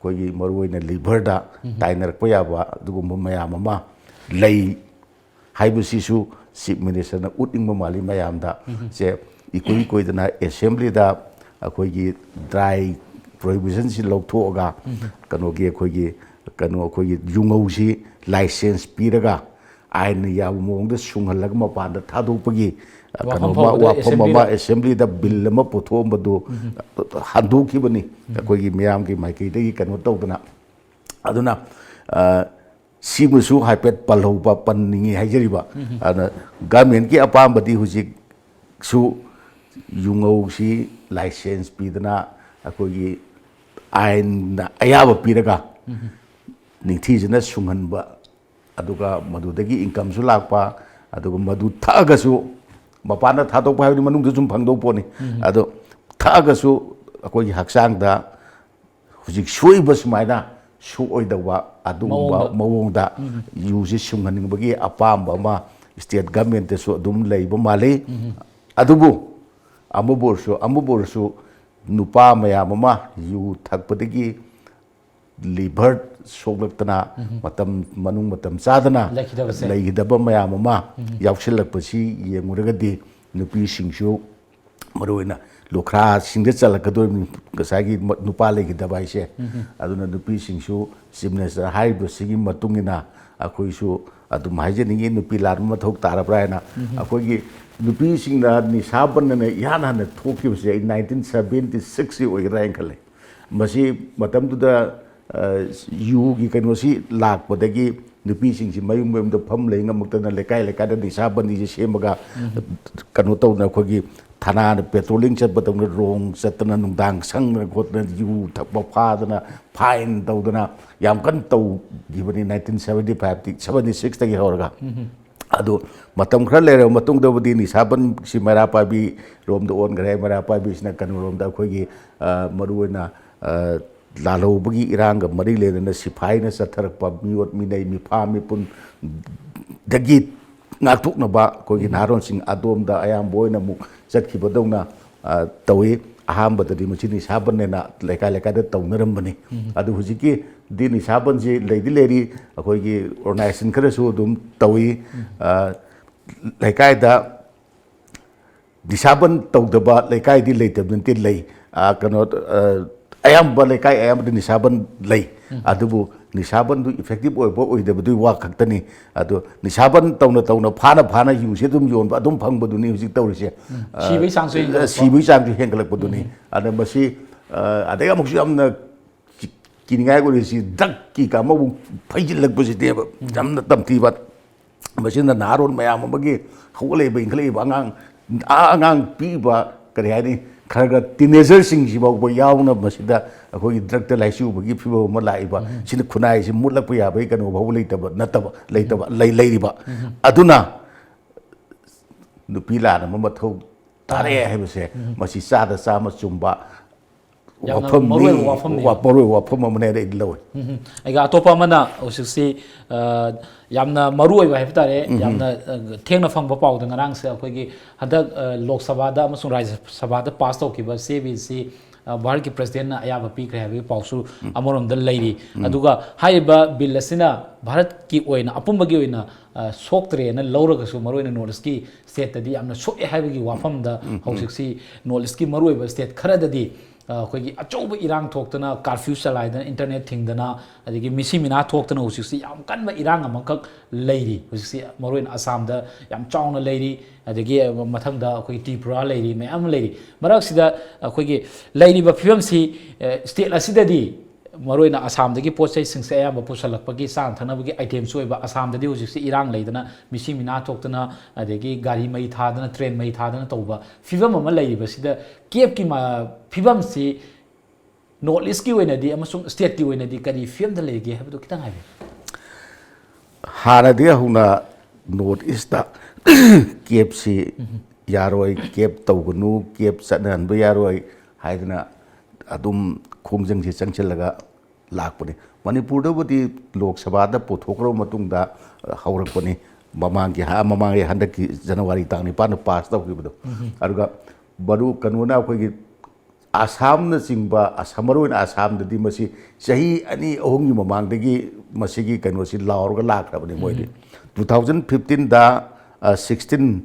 ꯑꯩꯈꯣꯏꯒꯤ ꯃꯔꯨꯑꯣꯏꯅ ꯂꯤꯚꯔꯗ ꯇꯥꯏꯅꯔꯛꯄ ꯌꯥꯕ ꯑꯗꯨꯒꯨꯝꯕ ꯃꯌꯥꯝ ꯑꯃ ꯂꯩ ꯍꯥꯏꯕꯁꯤꯁꯨ ꯆꯤꯐ ꯃꯤꯅꯤꯁꯇꯔꯅ ꯎꯠꯅꯤꯡꯕ ꯃꯥꯜꯂꯤ ꯃꯌꯥꯝꯗ꯫ ꯁꯦ ꯏꯀꯨꯏ ꯀꯨꯏꯗꯅ ꯑꯦꯁꯦꯝꯕ꯭ꯂꯤꯗ ꯑꯩꯈꯣꯏꯒꯤ ꯗ꯭ꯔꯥꯏ ꯄ꯭ꯔꯣꯍꯤꯕꯤꯁꯟꯁꯤ ꯂꯧꯊꯣꯛꯑꯒ ꯀꯩꯅꯣꯒꯤ ꯑꯩꯈꯣꯏꯒꯤ, ꯀꯩꯅꯣ ꯑꯩꯈꯣꯏꯒꯤ ꯌꯨꯉꯧꯁꯤ ꯂꯥꯏꯁꯦꯟꯁ ꯄꯤꯔꯒ ꯑꯥꯏꯟꯅ ꯌꯥꯕ ꯃꯑꯣꯡꯗ ꯁꯨꯡꯍꯜꯂꯒ ꯃꯄꯥꯟꯗ ꯊꯥꯗꯣꯛꯄꯒꯤ, ꯑ, ꯋꯥꯐꯝ ꯀꯩꯅꯣ ꯑꯃ, ꯐꯥꯎꯕꯗ ꯋꯥꯐꯝ ꯑꯃ ꯑꯦꯁꯦꯝꯕ꯭ꯂꯤꯗ, ꯑꯦꯁꯦꯝꯕ꯭ꯂꯤꯗ ꯕꯤꯜ ꯑꯃ ꯄꯨꯊꯣꯛꯑꯝꯕꯗꯨ ꯍꯟꯗꯣꯛꯈꯤꯕꯅꯤ, ꯑꯩꯈꯣꯏꯒꯤ ꯃꯤꯌꯥꯝꯒꯤ ꯃꯥꯏꯀꯩꯗꯒꯤ ꯀꯩꯅꯣ ꯇꯧꯗꯅ꯫ ꯑꯗꯨꯅ, ꯑ, ꯁꯤꯃꯁꯨ ꯍꯥꯏꯐꯦꯠ ꯄꯜꯍꯧꯕ, ꯄꯟꯅꯤꯡꯉꯤ ꯍꯥꯏꯖꯔꯤꯕ꯫ ꯑꯗꯨꯅ ꯒꯃꯦꯟꯒꯤ ꯑꯄꯥꯝꯕꯗꯤ ꯍꯧꯖꯤꯛꯁꯨ ꯌꯨꯉꯧꯁꯤ ꯂꯥꯏꯁꯦꯟꯁ ꯄꯤꯗꯅ ꯑꯩꯈꯣꯏꯒꯤ ꯑꯥꯏꯟꯅ ꯑꯌꯥꯕ ꯄꯤꯔꯒ ꯅꯤꯡꯊꯤꯖꯅ ꯁꯨꯡꯍꯟꯕ, ꯑꯗꯨꯒ ꯃꯗꯨꯗꯒꯤ ꯏꯟꯀꯝꯁꯨ ꯂꯥꯛꯄ, ꯑꯗꯨꯒ ꯃꯗꯨ ꯊꯛꯑꯒꯁꯨ ꯃꯄꯥꯟꯗ ꯊꯥꯗꯣꯛꯄ ꯍꯥꯏꯕꯗꯤ ꯃꯅꯨꯡꯗ ꯁꯨꯝ ꯐꯪꯗꯧ ꯄꯣꯠꯅꯤ꯫ ꯑꯗꯣ ꯊꯛꯑꯒꯁꯨ ꯑꯩꯈꯣꯏꯒꯤ ꯍꯛꯆꯥꯡꯗ ꯍꯧꯖꯤꯛ ꯁꯣꯛꯏꯕ ꯁꯨꯃꯥꯏꯅ ꯁꯣꯛꯑꯣꯏꯗꯧꯕ ꯑꯗꯨꯒꯨꯝꯕ ꯃꯑꯣꯡꯗ꯫ ꯃꯑꯣꯡꯗ ꯌꯨꯁꯤ ꯁꯨꯡꯍꯟꯅꯤꯡꯕꯒꯤ ꯑꯄꯥꯝꯕ ꯑꯃ ꯁ꯭ꯇꯦꯠ ꯒꯃꯦꯟꯇꯁꯨ ꯑꯗꯨꯝ ꯂꯩꯕ ꯃꯥꯜꯂꯤ꯫ ꯑꯗꯨꯕꯨ ꯑꯃꯕꯨ ꯑꯣꯏꯔꯁꯨ, ꯑꯃꯕꯨ ꯑꯣꯏꯔꯁꯨ ꯅꯨꯄꯥ ꯃꯌꯥꯝ ꯑꯃ ꯌꯨ ꯊꯛꯄꯗꯒꯤ ꯂꯤꯚꯔ ꯁꯣꯛꯂꯛꯇꯅ ꯃꯇꯝ, ꯃꯅꯨꯡ ꯃꯇꯝ ꯆꯥꯗꯅ ꯂꯩꯈꯤꯗꯕꯁꯦ꯫ ꯂꯩꯈꯤꯗꯕ ꯃꯌꯥꯝ ꯑꯃ ꯌꯥꯎꯁꯤꯜꯂꯛꯄꯁꯤ ꯌꯦꯡꯉꯨꯔꯒꯗꯤ ꯅꯨꯄꯤꯁꯤꯡꯁꯨ ꯃꯔꯨꯑꯣꯏꯅ ꯂꯨꯈ꯭ꯔꯥꯁꯤꯡꯗ ꯆꯜꯂꯛꯀꯗꯣꯔꯤꯕꯅꯤ ꯉꯁꯥꯏꯒꯤ ꯃ-, ꯅꯨꯄꯥ ꯂꯩꯈꯤꯗꯕ ꯍꯥꯏꯁꯦ꯫ ꯑꯗꯨꯅ ꯅꯨꯄꯤꯁꯤꯡꯁꯨ ꯆꯤꯞ ꯃꯤꯅꯤꯁꯇꯔ ꯍꯥꯏꯔꯤꯕꯁꯤꯒꯤ ꯃꯇꯨꯡ ꯏꯟꯅ ꯑꯩꯈꯣꯏꯁꯨ ꯑꯗꯨꯝ ꯍꯥꯏꯖꯅꯤꯡꯉꯤ, ꯅꯨꯄꯤ ꯂꯥꯟꯕ ꯃꯊꯧ ꯇꯥꯔꯕ꯭ꯔꯥ ꯍꯥꯏꯅ꯫ ꯑꯩꯈꯣꯏꯒꯤ ꯅꯨꯄꯤꯁꯤꯡꯅ ꯅꯤꯁꯥ ꯕꯟꯗꯅ ꯏꯍꯥꯟ ꯍꯥꯟꯅ ꯊꯣꯛꯈꯤꯕꯁꯦ ꯑꯩ ꯅꯥꯏꯟꯇꯤꯟ ꯁꯕꯦꯟꯇꯤ ꯁꯤꯛꯁꯁꯤ ꯑꯣꯏꯒꯗ꯭ꯔꯥ ꯍꯥꯏꯅ ꯈꯜꯂꯦ꯫ ꯃꯁꯤ ꯃꯇꯝꯗꯨꯗ, ꯑ, ꯌꯨꯒꯤ ꯀꯩꯅꯣꯁꯤ ꯂꯥꯛꯄꯗꯒꯤ ꯅꯨꯄꯤꯁꯤꯡꯁꯤ ꯃꯌꯨꯝ ꯃꯌꯨꯝꯗ ꯐꯝ ꯂꯩ ꯉꯝꯃꯛꯇꯅ ꯂꯩꯀꯥꯏ ꯂꯩꯀꯥꯏꯗ ꯅꯤꯁꯥ ꯕꯟꯗꯤꯁꯦ ꯁꯦꯝꯃꯒ ꯀꯩꯅꯣ ꯇꯧꯗꯅ ꯑꯩꯈꯣꯏꯒꯤ ꯊꯥꯅꯥꯗ ꯄꯦꯇ꯭ꯔꯣꯂꯤꯡ ꯆꯠꯄꯗꯧꯅ ꯔꯣꯡ ꯆꯠꯇꯅ ꯅꯨꯡꯗꯥꯡ ꯁꯪꯗꯅ ꯈꯣꯠꯇꯅ ꯌꯨ ꯊꯛꯄ ꯐꯥꯗꯅ ꯐꯥꯏꯟ ꯇꯧꯗꯅ ꯌꯥꯝ ꯀꯟꯅ ꯇꯧꯈꯤꯕꯅꯤ ꯅꯥꯏꯟꯇꯤꯟ ꯁꯕꯦꯟꯇꯤ ꯐꯥꯏꯚꯇꯤ, ꯁꯕꯦꯟꯇꯤ ꯁꯤꯛꯁꯇꯒꯤ ꯍꯧꯔꯒ꯫ ꯑꯗꯨ ꯃꯇꯝ ꯈꯔ ꯂꯩꯔꯕ ꯃꯇꯨꯡꯗꯕꯨꯗꯤ ꯅꯤꯁꯥꯕꯟꯁꯤ ꯃꯩꯔꯥ ꯄꯥꯏꯕꯤ ꯔꯣꯝꯗ ꯑꯣꯟꯈ꯭ꯔꯦ꯫ ꯃꯩꯔꯥ ꯄꯥꯏꯕꯤꯁꯤꯅ ꯀꯩꯅꯣꯔꯣꯝꯗ ꯑꯩꯈꯣꯏꯒꯤ, ꯑ, ꯃꯔꯨꯑꯣꯏꯅ, ꯑ, ꯂꯥꯜꯍꯧꯕꯒꯤ ꯏꯔꯥꯡꯒ ꯃꯔꯤ ꯂꯩꯅꯅ ꯁꯤꯐꯥꯏꯅ ꯆꯠꯊꯔꯛꯄ ꯃꯤꯑꯣꯠ ꯃꯤꯅꯩ ꯃꯤꯐꯥ ꯃꯤꯄꯨꯟꯗꯒꯤ ꯉꯥꯛꯊꯣꯛꯅꯕ ꯑꯩꯈꯣꯏꯒꯤ ꯅꯍꯥꯔꯣꯟꯁꯤꯡ ꯑꯗꯣꯝꯗ ꯑꯌꯥꯝꯕ ꯑꯣꯏꯅ ꯑꯃꯨꯛ ꯆꯠꯈꯤꯕꯗꯧꯅ, ꯑ, ꯇꯧꯏ꯫ ꯑꯍꯥꯟꯕꯗꯗꯤ ꯃꯁꯤ ꯅꯤꯁꯥꯕꯟꯅꯦꯅ ꯂꯩꯀꯥꯏ ꯂꯩꯀꯥꯏꯗ ꯇꯧꯅꯔꯝꯕꯅꯤ꯫ ꯑꯗꯨ ꯍꯧꯖꯤꯛꯀꯤꯗꯤ ꯅꯤꯁꯥꯕꯟꯁꯤ ꯂꯩꯗꯤ ꯂꯩꯔꯤ, ꯑꯩꯈꯣꯏꯒꯤ ꯑꯣꯔꯒꯅꯥꯏꯖꯦꯁꯟ ꯈꯔꯁꯨ ꯑꯗꯨꯝ ꯇꯧꯏ꯫ ꯑ, ꯂꯩꯀꯥꯏꯗ ꯅꯤꯁꯥꯕꯟ ꯇꯧꯗꯕ ꯂꯩꯀꯥꯏꯗꯤ ꯂꯩꯇꯕ ꯅꯠꯇꯦ, ꯂꯩ꯫ ꯑ, ꯀꯩꯅꯣ, ꯑ, ꯑꯌꯥꯝꯕ ꯂꯩꯀꯥꯏ ꯑꯌꯥꯝꯕꯗ ꯅꯤꯁꯥꯕꯟ ꯂꯩ꯫ ꯑꯗꯨꯕꯨ ꯅꯤꯁꯥꯕꯟꯗꯨ ꯏꯐꯦꯛꯇꯤꯞ ꯑꯣꯏꯕ ꯑꯣꯏꯗꯕꯗꯨꯒꯤ ꯋꯥ ꯈꯛꯇꯅꯤ꯫ ꯑꯗꯣ ꯅꯤꯁꯥꯕꯟ ꯇꯧꯅ ꯇꯧꯅ, ꯐꯥꯅ ꯐꯥꯅ ꯌꯨꯁꯦ ꯑꯗꯨꯝ ꯌꯣꯟꯕ, ꯑꯗꯨꯝ ꯐꯪꯕꯗꯨꯅꯤ ꯍꯧꯖꯤꯛ ꯇꯧꯔꯤꯁꯦ꯫ ꯑ, ꯁꯤꯕꯒꯤ ꯆꯥꯡꯁꯨ ꯍꯦꯟꯒꯠꯂꯛꯄ꯫ ꯁꯤꯕꯒꯤ ꯆꯥꯡꯁꯨ ꯍꯦꯟꯒꯠꯂꯛꯄꯗꯨꯅꯤ꯫ ꯑꯗ ꯃꯁꯤ, ꯑ, ꯑꯗꯩ ꯑꯃꯨꯛꯁꯨ ꯌꯥꯝꯅ ꯀꯤ-, ꯀꯤꯅꯤꯡꯉꯥꯏ ꯑꯣꯏꯔꯤꯁꯤ ꯗ꯭ꯔꯛꯀꯤ ꯀꯥꯡꯕꯨ ꯐꯩꯖꯤꯜꯂꯛꯄꯁꯤꯅꯦꯕ ꯌꯥꯝꯅ ꯇꯝꯊꯤꯕ꯫ ꯃꯁꯤꯅ ꯅꯍꯥꯔꯣꯜ ꯃꯌꯥꯝ ꯑꯃꯒꯤ ꯍꯧꯒꯠꯂꯛꯏꯕ, ꯏꯟꯈꯠꯂꯛꯏꯕ ꯑꯉꯥꯡ, ꯑꯥ, ꯑꯉꯥꯡ ꯄꯤꯛꯏꯕ, ꯀꯔꯤ ꯍꯥꯏꯅꯤ, ꯈꯔ ꯈꯔ ꯇꯤꯅꯦꯖꯔꯁꯤꯡꯁꯤ ꯐꯥꯎꯕ ꯌꯥꯎꯅ ꯃꯁꯤꯗ ꯑꯩꯈꯣꯏꯒꯤ ꯗ꯭ꯔꯛꯇ ꯂꯥꯏꯆꯨꯕꯒꯤ ꯐꯤꯕꯝ ꯑꯃ ꯂꯥꯛꯏꯕ꯫ ꯁꯤꯅ ꯈꯨꯟꯅꯥꯏꯁꯤ ꯃꯨꯠꯂꯛꯄ ꯌꯥꯕꯒꯤ ꯀꯩꯅꯣ ꯐꯥꯎꯕ ꯂꯩꯇꯕ, ꯅꯠꯇꯕ, ꯂꯩꯇꯕ, ꯂꯩ-, ꯂꯩꯔꯤꯕ꯫ ꯑꯗꯨꯅ ꯅꯨꯄꯤ ꯂꯥꯟ ꯑꯃ ꯃꯊꯧ ꯇꯥꯔꯛꯑꯦ ꯍꯥꯏꯕꯁꯦ, ꯃꯁꯤ ꯆꯥꯗ ꯆꯥꯝꯃ ꯆꯨꯝꯕ ꯌꯥꯝꯅ ꯋꯥꯐꯝꯅꯤ, ꯃꯔꯨꯑꯣꯏꯕ ꯋꯥꯐꯝꯅꯤ꯫ ꯋꯥ-, ꯃꯔꯨꯑꯣꯏꯕ ꯋꯥꯐꯝ ꯑꯃꯅꯦ ꯑꯩ ꯂꯧꯋꯤ꯫ ꯎꯝ, ꯎꯝ꯫ ꯑꯩꯒ ꯑꯇꯣꯞꯄ ꯑꯃꯅ ꯍꯧꯖꯤꯛꯁꯤ, ꯑ, ꯌꯥꯝꯅ ꯃꯔꯨ ꯑꯣꯏꯕ ꯍꯥꯏꯕ ꯇꯥꯔꯦ, ꯌꯥꯝꯅ, ꯑ, ꯊꯦꯡꯅ ꯐꯪꯕ ꯄꯥꯎꯗ ꯉꯔꯥꯡꯁꯦ ꯑꯩꯈꯣꯏꯒꯤ ꯍꯟꯗꯛ, ꯑ, ꯂꯣꯛ ꯁꯚꯥꯗ ꯑꯃꯁꯨꯡ ꯔꯥꯖ꯭ꯌ ꯁꯚꯥꯗ ꯄꯥꯁ ꯇꯧꯈꯤꯕ ꯁꯤ ꯑꯦ ꯕꯤꯜꯁꯤ, ꯑ, ꯚꯥꯔꯠꯀꯤ ꯄ꯭ꯔꯁꯤꯗꯦꯟꯅ ꯑꯌꯥꯕ ꯄꯤꯈ꯭ꯔꯦ ꯍꯥꯏꯕꯒꯤ ꯄꯥꯎꯁꯨ ꯑꯃꯔꯣꯝꯗ ꯂꯩꯔꯤ꯫ ꯑꯗꯨꯒ ꯍꯥꯏꯔꯤꯕ ꯕꯤꯜ ꯑꯁꯤꯅ ꯚꯥꯔꯠꯀꯤ ꯑꯣꯏꯅ, ꯑꯄꯨꯝꯕꯒꯤ ꯑꯣꯏꯅ, ꯑ, ꯁꯣꯛꯇ꯭ꯔꯦꯅ ꯂꯧꯔꯒꯁꯨ, ꯃꯔꯨꯑꯣꯏꯅ ꯅꯣꯔꯠ ꯏꯁꯀꯤ ꯁ꯭ꯇꯦꯠꯇꯗꯤ ꯌꯥꯝꯅ ꯁꯣꯛꯑꯦ ꯍꯥꯏꯕꯒꯤ ꯋꯥꯐꯝꯗ ꯍꯧꯖꯤꯛꯁꯤ ꯅꯣꯔꯠ ꯏꯁꯀꯤ ꯃꯔꯨꯑꯣꯏꯕ ꯁ꯭ꯇꯦꯠ ꯈꯔꯗꯗꯤ, ꯑ, ꯑꯩꯈꯣꯏꯒꯤ ꯑꯆꯧꯕ ꯏꯔꯥꯡ ꯊꯣꯛꯇꯅ, ꯀꯥꯔꯐ꯭ꯌꯨ ꯆꯂꯥꯏꯗꯅ, ꯏꯟꯇꯔꯅꯦꯠ ꯊꯤꯡꯗꯅ, ꯑꯗꯒꯤ ꯃꯤꯁꯤ ꯃꯤꯅꯥ ꯊꯣꯛꯇꯅ ꯍꯧꯖꯤꯛꯁꯤ ꯌꯥꯝ ꯀꯟꯕ ꯏꯔꯥꯡ ꯑꯃꯈꯛ ꯂꯩꯔꯤ꯫ ꯍꯧꯖꯤꯛꯁꯤ ꯃꯔꯨꯑꯣꯏꯅ ꯑꯁꯥꯝꯗ ꯌꯥꯝ ꯆꯥꯎꯅ ꯂꯩꯔꯤ, ꯑꯗꯒꯤ ꯃꯊꯪꯗ ꯑꯩꯈꯣꯏꯒꯤ ꯇ꯭ꯔꯤꯄꯨꯔꯥ ꯂꯩꯔꯤ, ꯃꯌꯥꯝ ꯑꯃ ꯂꯩꯔꯤ꯫ ꯃꯔꯛꯁꯤꯗ ꯑꯩꯈꯣꯏꯒꯤ ꯂꯩꯔꯤꯕ ꯐꯤꯕꯝꯁꯤ, ꯑ, ꯁ꯭ꯇꯦꯠ ꯑꯁꯤꯗꯗꯤ ꯃꯔꯨꯑꯣꯏꯅ ꯑꯁꯥꯝꯗꯒꯤ ꯄꯣꯠ ꯆꯩꯁꯤꯡꯁꯦ ꯑꯌꯥꯝꯕ ꯄꯨꯁꯜꯂꯛꯄꯒꯤ, ꯆꯥꯅ ꯊꯛꯅꯕꯒꯤ ꯑꯥꯏꯇꯦꯝꯁꯨ ꯑꯣꯏꯕ, ꯑꯁꯥꯝꯗꯗꯤ ꯍꯧꯖꯤꯛꯁꯤ ꯏꯔꯥꯡ ꯂꯩꯗꯅ, ꯃꯤꯁꯤ ꯃꯤꯅꯥ ꯊꯣꯛꯇꯅ, ꯑꯗꯒꯤ ꯒꯥꯔꯤ ꯃꯩ ꯊꯥꯗꯅ, ꯇ꯭ꯔꯦꯟ ꯃꯩ ꯊꯥꯗꯅ ꯇꯧꯕ ꯐꯤꯕꯝ ꯑꯃ ꯂꯩꯔꯤꯕꯁꯤꯗ, ꯀꯦꯞꯀꯤ ꯃ-, ꯐꯤꯕꯝꯁꯤ ꯅꯣꯔꯠ ꯏꯁꯀꯤ ꯑꯣꯏꯅꯗꯤ ꯑꯃꯁꯨꯡ ꯁ꯭ꯇꯦꯠꯀꯤ ꯑꯣꯏꯅꯗꯤ ꯀꯔꯤ ꯐꯤꯕꯝꯗ ꯂꯩꯒꯦ ꯍꯥꯏꯕꯗꯨ ꯈꯤꯇꯪ ꯍꯥꯏꯕꯤꯌꯨ꯫ ꯍꯥꯟꯅꯗꯤ ꯍꯧꯅ ꯅꯣꯔꯠ ꯏꯁꯇ ꯀꯦꯞꯁꯤ ꯌꯥꯔꯣꯏ, ꯀꯦꯞ ꯇꯧꯒꯅꯨ, ꯀꯦꯞ ꯆꯠꯅꯍꯟꯕ ꯌꯥꯔꯣꯏ ꯍꯥꯏꯗꯅ ꯑꯗꯨꯝ ꯈꯣꯡꯖꯪꯁꯤ ꯆꯪꯁꯤꯜꯂꯒ ꯂꯥꯛꯄꯅꯤ꯫ ꯃꯅꯤꯄꯨꯔꯗꯕꯨꯗꯤ ꯂꯣꯛ ꯁꯚꯥꯗ ꯄꯨꯊꯣꯛꯈ꯭ꯔꯕ ꯃꯇꯨꯡꯗ ꯍꯧꯔꯛꯄꯅꯤ꯫ ꯃꯃꯥꯡꯒꯤ ꯍꯥ-, ꯃꯃꯥꯡꯒꯤ ꯍꯟꯗꯛꯀꯤ ꯖꯅꯋꯥꯔꯤ ꯇꯥꯡ ꯅꯤꯄꯥꯟꯗ ꯄꯥꯁ ꯇꯧꯈꯤꯕꯗꯣ꯫ ꯑꯗꯨꯒ ꯃꯔꯨ ꯀꯩꯅꯣꯅ ꯑꯩꯈꯣꯏꯒꯤ ꯑꯁꯥꯝꯅꯆꯤꯡꯕ, ꯑꯁꯥꯝ, ꯃꯔꯨꯑꯣꯏꯅ ꯑꯁꯥꯝꯗꯗꯤ ꯃꯁꯤ ꯆꯍꯤ ꯑꯅꯤ ꯑꯍꯨꯝꯒꯤ ꯃꯃꯥꯡꯗꯒꯤ ꯃꯁꯤꯒꯤ ꯀꯩꯅꯣꯁꯤ ꯂꯥꯎꯔꯒ ꯂꯥꯛꯈ꯭ꯔꯕꯅꯤ ꯃꯣꯏꯗꯤ꯫ ꯇꯨ ꯊꯥꯎꯖꯟ ꯐꯤꯐꯇꯤꯟꯗ, ꯑ, ꯁꯤꯛꯁꯇꯤꯟ,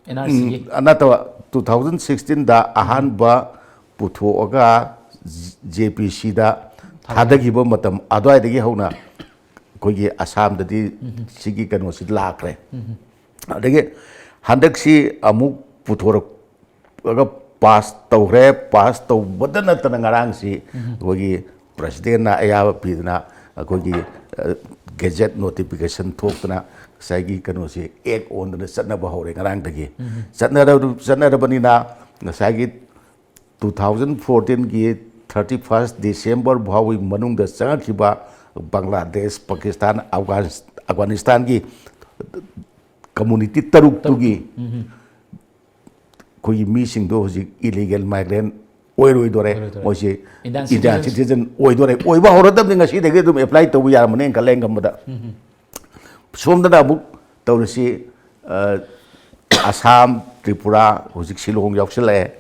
ꯑꯦꯟ ꯑꯥꯔ ꯁꯤꯒꯤ꯫ ꯎꯝ, ꯅꯠꯇꯕ, ꯇꯨ ꯊꯥꯎꯖꯟ ꯁꯤꯛꯁꯇꯤꯟꯗ ꯑꯍꯥꯟꯕ ꯄꯨꯊꯣꯛꯑꯒ ꯖꯦ ꯄꯤ ꯁꯤꯗ ꯊꯥꯗꯈꯤꯕ ꯃꯇꯝ ꯑꯗꯨꯋꯥꯏꯗꯒꯤ ꯍꯧꯅ ꯑꯩꯈꯣꯏꯒꯤ ꯑꯁꯥꯝꯗꯗꯤ ꯁꯤꯒꯤ ꯀꯩꯅꯣꯁꯤ ꯂꯥꯛꯈ꯭ꯔꯦ꯫ ꯑꯗꯒꯤ ꯍꯟꯗꯛꯁꯤ ꯑꯃꯨꯛ ꯄꯨꯊꯣꯔꯛ ꯒ ꯄꯥꯁ ꯇꯧꯈ꯭ꯔꯦ꯫ ꯄꯥꯁ ꯇꯧꯕꯗ ꯅꯠꯇꯅ ꯉꯔꯥꯡꯁꯤ ꯑꯩꯈꯣꯏꯒꯤ ꯄ꯭ꯔꯁꯤꯗꯦꯟꯅ ꯑꯌꯥꯕ ꯄꯤꯗꯅ ꯑꯩꯈꯣꯏꯒꯤ, ꯑ, ꯒꯦꯖꯦꯠ ꯅꯣꯇꯤꯐꯤꯀꯦꯁꯟ ꯊꯣꯛꯇꯅ ꯉꯁꯥꯏꯒꯤ ꯀꯩꯅꯣꯁꯤ ꯑꯦꯛ ꯑꯣꯟꯗꯅ ꯆꯠꯅꯕ ꯍꯧꯔꯦ ꯉꯔꯥꯡꯗꯒꯤ꯫ ꯆꯠꯅꯔ-, ꯆꯠꯅꯔꯕꯅꯤꯅ ꯉꯁꯥꯏꯒꯤ ꯇꯨ ꯊꯥꯎꯖꯟ ꯐꯣꯔꯇꯤꯟꯒꯤ ꯊꯥꯔꯇꯤ ꯐꯥꯔꯁ ꯗꯤꯁꯦꯝꯕꯔ ꯐꯥꯎꯕꯒꯤ ꯃꯅꯨꯡꯗ ꯆꯪꯉꯛꯈꯤꯕ ꯕꯪꯒ꯭ꯂꯥꯗꯦꯁ, ꯄꯥꯀꯤꯁꯇꯥꯟ, ꯑꯐꯒꯥꯟ-, ꯑꯐꯒꯥꯅꯤꯁꯇꯥꯟꯒꯤ ꯀꯝꯃꯨꯅꯤꯇꯤ ꯇꯔꯨꯛꯇꯨꯒꯤ ꯑꯩꯈꯣꯏꯒꯤ ꯃꯤꯁꯤꯡꯗꯣ ꯍꯧꯖꯤꯛ ꯏꯂꯤꯒꯦꯜ ꯃꯥꯏꯒ꯭ꯔꯦꯟ ꯑꯣꯏꯔꯣꯏꯗꯣꯔꯦ꯫ ꯑꯣꯏꯔꯣꯏꯗꯣꯔꯦ꯫ ꯃꯣꯏꯁꯤ Indian Indian citizens citizen ꯑꯣꯏꯗꯣꯔꯦ꯫ ꯑꯣꯏꯕ ꯍꯧꯔꯗꯕꯅꯤ, ꯉꯁꯤꯗꯒꯤ ꯑꯗꯨꯝ apply ꯇꯧꯕ ꯌꯥꯔꯝꯃꯅꯦꯅ ꯈꯜꯂꯦ ꯉꯝꯕꯗ꯫ ꯁꯣꯝꯗꯅ ꯑꯃꯨꯛ ꯇꯧꯔꯤꯁꯤ, ꯑ, ꯑꯁꯥꯝ, ꯇ꯭ꯔꯤꯄꯨꯔꯥ, ꯍꯧꯖꯤꯛ ꯁꯤꯂꯣꯡ ꯌꯥꯎꯁꯜꯂꯛꯑꯦ꯫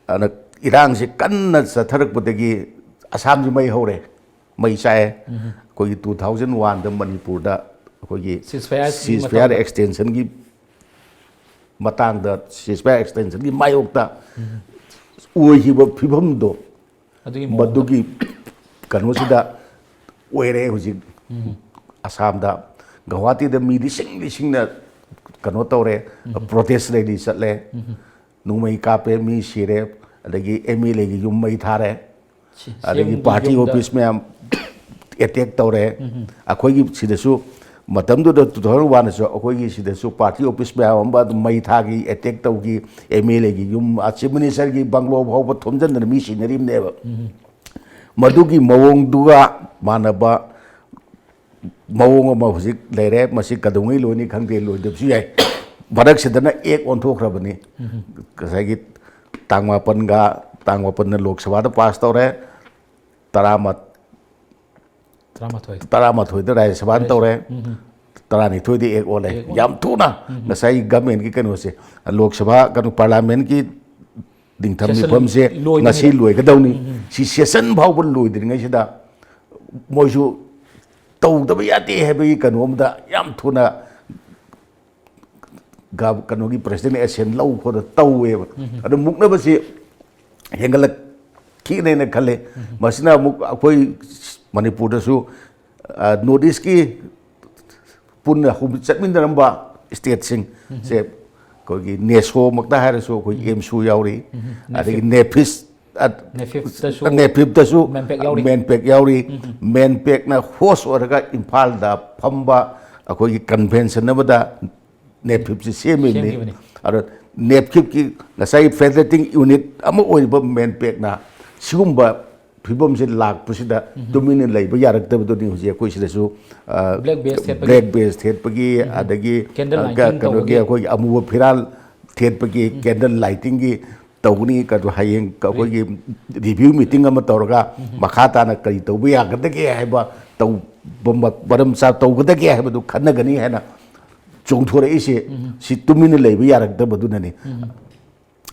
ꯑꯗꯨꯅ ꯏꯔꯥꯡꯁꯤ ꯀꯟꯅ ꯆꯠꯊꯔꯛꯄꯗꯒꯤ ꯑꯁꯥꯝꯁꯤ ꯃꯩ ꯍꯧꯔꯦ, ꯃꯩ ꯆꯥꯛꯑꯦ꯫ ꯑꯩꯈꯣꯏꯒꯤ two thousand one ꯗ ꯃꯅꯤꯄꯨꯔꯗ ꯑꯩꯈꯣꯏꯒꯤ Ceasefire ceasefire ꯃꯇꯝꯗ꯫ Extension ꯒꯤ ꯃꯇꯥꯡꯗ, ceasefire Extension ꯒꯤ ꯃꯥꯌꯣꯛꯇ ꯑꯣꯏꯈꯤꯕ ꯐꯤꯕꯝꯗꯣ, ꯑꯗꯨꯒꯤ ꯃꯑꯣꯡꯗ꯫ ꯃꯗꯨꯒꯤ ꯀꯩꯅꯣꯁꯤꯗ ꯑꯣꯏꯔꯦ ꯍꯧꯖꯤꯛ꯫ ꯑꯁꯥꯝꯗ, ꯒꯧꯍꯥꯇꯤꯗ ꯃꯤ ꯂꯤꯁꯤꯡ ꯂꯤꯁꯤꯡꯅ ꯀꯩꯅꯣ ꯇꯧꯔꯦ, protest rally ꯆꯠꯂꯦ, ꯅꯣꯡꯃꯩ ꯀꯥꯞꯄꯦ, ꯃꯤ ꯁꯤꯔꯦ, ꯑꯗꯒꯤ MLA ꯒꯤ ꯌꯨꯝ ꯃꯩ ꯊꯥꯔꯦ, ꯁꯤ-, ꯑꯗꯒꯤ CM ꯒꯤ party ꯌꯨꯝꯗ꯫ Office ꯃꯌꯥꯝ attack ꯇꯧꯔꯦ꯫ ꯑꯩꯈꯣꯏꯒꯤ ꯁꯤꯗꯁꯨ ꯃꯇꯝꯗꯨꯗ two thousand one ꯗꯁꯨ ꯑꯩꯈꯣꯏꯒꯤ ꯁꯤꯗꯁꯨ party office ꯃꯌꯥꯝ ꯑꯃ ꯑꯗꯨꯝ ꯃꯩ ꯊꯥꯈꯤ, attack ꯇꯧꯈꯤ, MLA ꯒꯤ ꯌꯨꯝ, Chief Minister ꯒꯤ bungalow ꯐꯥꯎꯕ ꯊꯣꯝꯖꯤꯟꯗꯅ ꯃꯤ ꯁꯤꯅꯔꯤꯕꯅꯦꯕ꯫ ꯃꯗꯨꯒꯤ ꯃꯑꯣꯡꯗꯨꯒ ꯃꯥꯟꯅꯕ ꯃꯑꯣꯡ ꯑꯃ ꯍꯧꯖꯤꯛ ꯂꯩꯔꯦ꯫ ꯃꯁꯤ ꯀꯩꯗꯧꯉꯩ ꯂꯣꯏꯅꯤ ꯈꯪꯗꯦ, ꯂꯣꯏꯗꯕꯁꯨ ꯌꯥꯏ꯫ ꯃꯔꯛꯁꯤꯗꯅ act ꯑꯣꯟꯊꯣꯛꯈ꯭ꯔꯕꯅꯤ꯫ ꯉꯁꯥꯏꯒꯤ ꯇꯥꯡ ꯃꯥꯄꯟꯒ, ꯇꯥꯡ ꯃꯥꯄꯟꯅ ꯂꯣꯛ ꯁꯚꯥꯗ pass ꯇꯧꯔꯦ, ꯇꯔꯥꯃ-, ꯇꯔꯥꯃꯥꯊꯣꯏ꯫ ꯇꯔꯥꯃꯥꯊꯣꯏꯗ ꯔꯥꯖ꯭ꯌ ꯁꯚꯥꯅ ꯇꯧꯔꯦ, ꯇꯔꯥꯅꯤꯊꯣꯏꯗ act ꯑꯣꯜꯂꯦ꯫ Act ꯑꯣꯜꯂꯦ꯫ ꯌꯥꯝ ꯊꯨꯅ ꯉꯁꯥꯏ government ꯀꯤ ꯀꯩꯅꯣꯁꯦ, ꯂꯣꯛ ꯁꯚꯥ, ꯀꯩꯅꯣ, parliament ꯀꯤ ꯅꯤꯡꯊꯝ Session ꯃꯤꯐꯝꯁꯦ ꯂꯣꯏꯗ꯭ꯔꯤꯉꯩꯗ꯫ ꯉꯁꯤ ꯂꯣꯏꯒꯗꯧꯅꯤ꯫ ꯁꯤ session ꯐꯥꯎꯕ ꯂꯣꯏꯗ꯭ꯔꯤꯉꯩꯁꯤꯗ ꯃꯣꯏꯁꯨ ꯇꯧꯗꯕ ꯌꯥꯗꯦ ꯍꯥꯏꯕꯒꯤ ꯀꯩꯅꯣ ꯑꯃꯗ ꯌꯥꯝ ꯊꯨꯅ ꯒ-, ꯀꯩꯅꯣꯒꯤ President action ꯂꯧ ꯈꯣꯠꯇ ꯇꯧꯋꯦꯕ꯫ ꯑꯗꯨ ꯃꯨꯛꯅꯕꯁꯤ ꯍꯦꯟꯒꯠꯂꯛꯈꯤꯅꯦꯅ ꯈꯜꯂꯦ꯫ ꯃꯁꯤꯅ ꯑꯃꯨꯛ ꯑꯩꯈꯣꯏ ꯃꯅꯤꯄꯨꯔꯗꯁꯨ, ꯑ, North East ꯀꯤ ꯄꯨꯟꯅ ꯍꯧꯃꯤ-, ꯆꯠꯃꯤꯟꯅꯔꯝꯕ state ꯁꯤꯡꯁꯦ, ꯑꯩꯈꯣꯏꯒꯤ NESO ꯃꯛꯇ ꯍꯥꯏꯔꯁꯨ, ꯑꯩꯈꯣꯏ AMSU ꯌꯥꯎꯔꯤ, ꯑꯗꯒꯤ NEFIS, ꯑ, NEFIP ꯇꯁꯨ NEFIP ꯇꯁꯨ MANPAC ꯌꯥꯎꯔꯤ꯫ MANPAC ꯌꯥꯎꯔꯤ꯫ MANPAC ꯅ host ꯑꯣꯏꯔꯒ ꯏꯝꯐꯥꯜꯗ ꯐꯝꯕ ꯑꯩꯈꯣꯏꯒꯤ convention ꯑꯃꯗ NEFIP ꯁꯤ ꯁꯦꯝꯃꯤꯕꯅꯤ꯫ ꯁꯦꯝꯈꯤꯕꯅꯤ꯫ ꯑꯗꯣ NEFIP ꯀꯤ ꯉꯁꯥꯏ federating unit ꯑꯃ ꯑꯣꯏꯔꯤꯕ MANPAC ꯅ ꯁꯤꯒꯨꯝꯕ ꯐꯤꯕꯝꯁꯤ ꯂꯥꯛꯄꯁꯤꯗ ꯇꯨꯃꯤꯟꯅ ꯂꯩꯕ ꯌꯥꯔꯛꯇꯕꯗꯨꯅꯤ ꯍꯧꯖꯤꯛ ꯑꯩꯈꯣꯏ ꯁꯤꯗꯁꯨ, ꯑ, Black badge ꯊꯦꯠꯄꯒꯤ꯫ Black badge ꯊꯦꯠꯄꯒꯤ, ꯑꯗꯒꯤ, Candle ꯑ, lighting ꯀꯩꯅꯣꯒꯤ ꯇꯧꯕꯒꯤ꯫ ꯑꯩꯈꯣꯏꯒꯤ ꯑꯃꯨꯕ ꯐꯤꯔꯥꯜ ꯊꯦꯠꯄꯒꯤ, candle lighting ꯒꯤ ꯇꯧꯒꯅꯤ, ꯀꯩꯅꯣ, ꯍꯌꯦꯡ ꯑꯩꯈꯣꯏꯒꯤ ꯔꯤꯚ꯭ꯌꯨ ꯃꯤꯇꯤꯡ ꯑꯃ ꯇꯧꯔꯒ ꯃꯈꯥ ꯇꯥꯅ ꯀꯔꯤ ꯇꯧꯕ ꯌꯥꯒꯗꯒꯦ ꯍꯥꯏꯕ, ꯇꯧꯕ ꯃ-, ꯃꯔꯝ ꯆꯥ ꯇꯧꯒꯗꯒꯦ ꯍꯥꯏꯕꯗꯨ ꯈꯟꯅꯒꯅꯤ ꯍꯥꯏꯅ ꯆꯣꯡꯊꯣꯔꯛꯏꯁꯦ꯫ ꯁꯤ ꯇꯨꯃꯤꯟꯅ ꯂꯩꯕ ꯌꯥꯔꯛꯇꯕꯗꯨꯅꯅꯤ꯫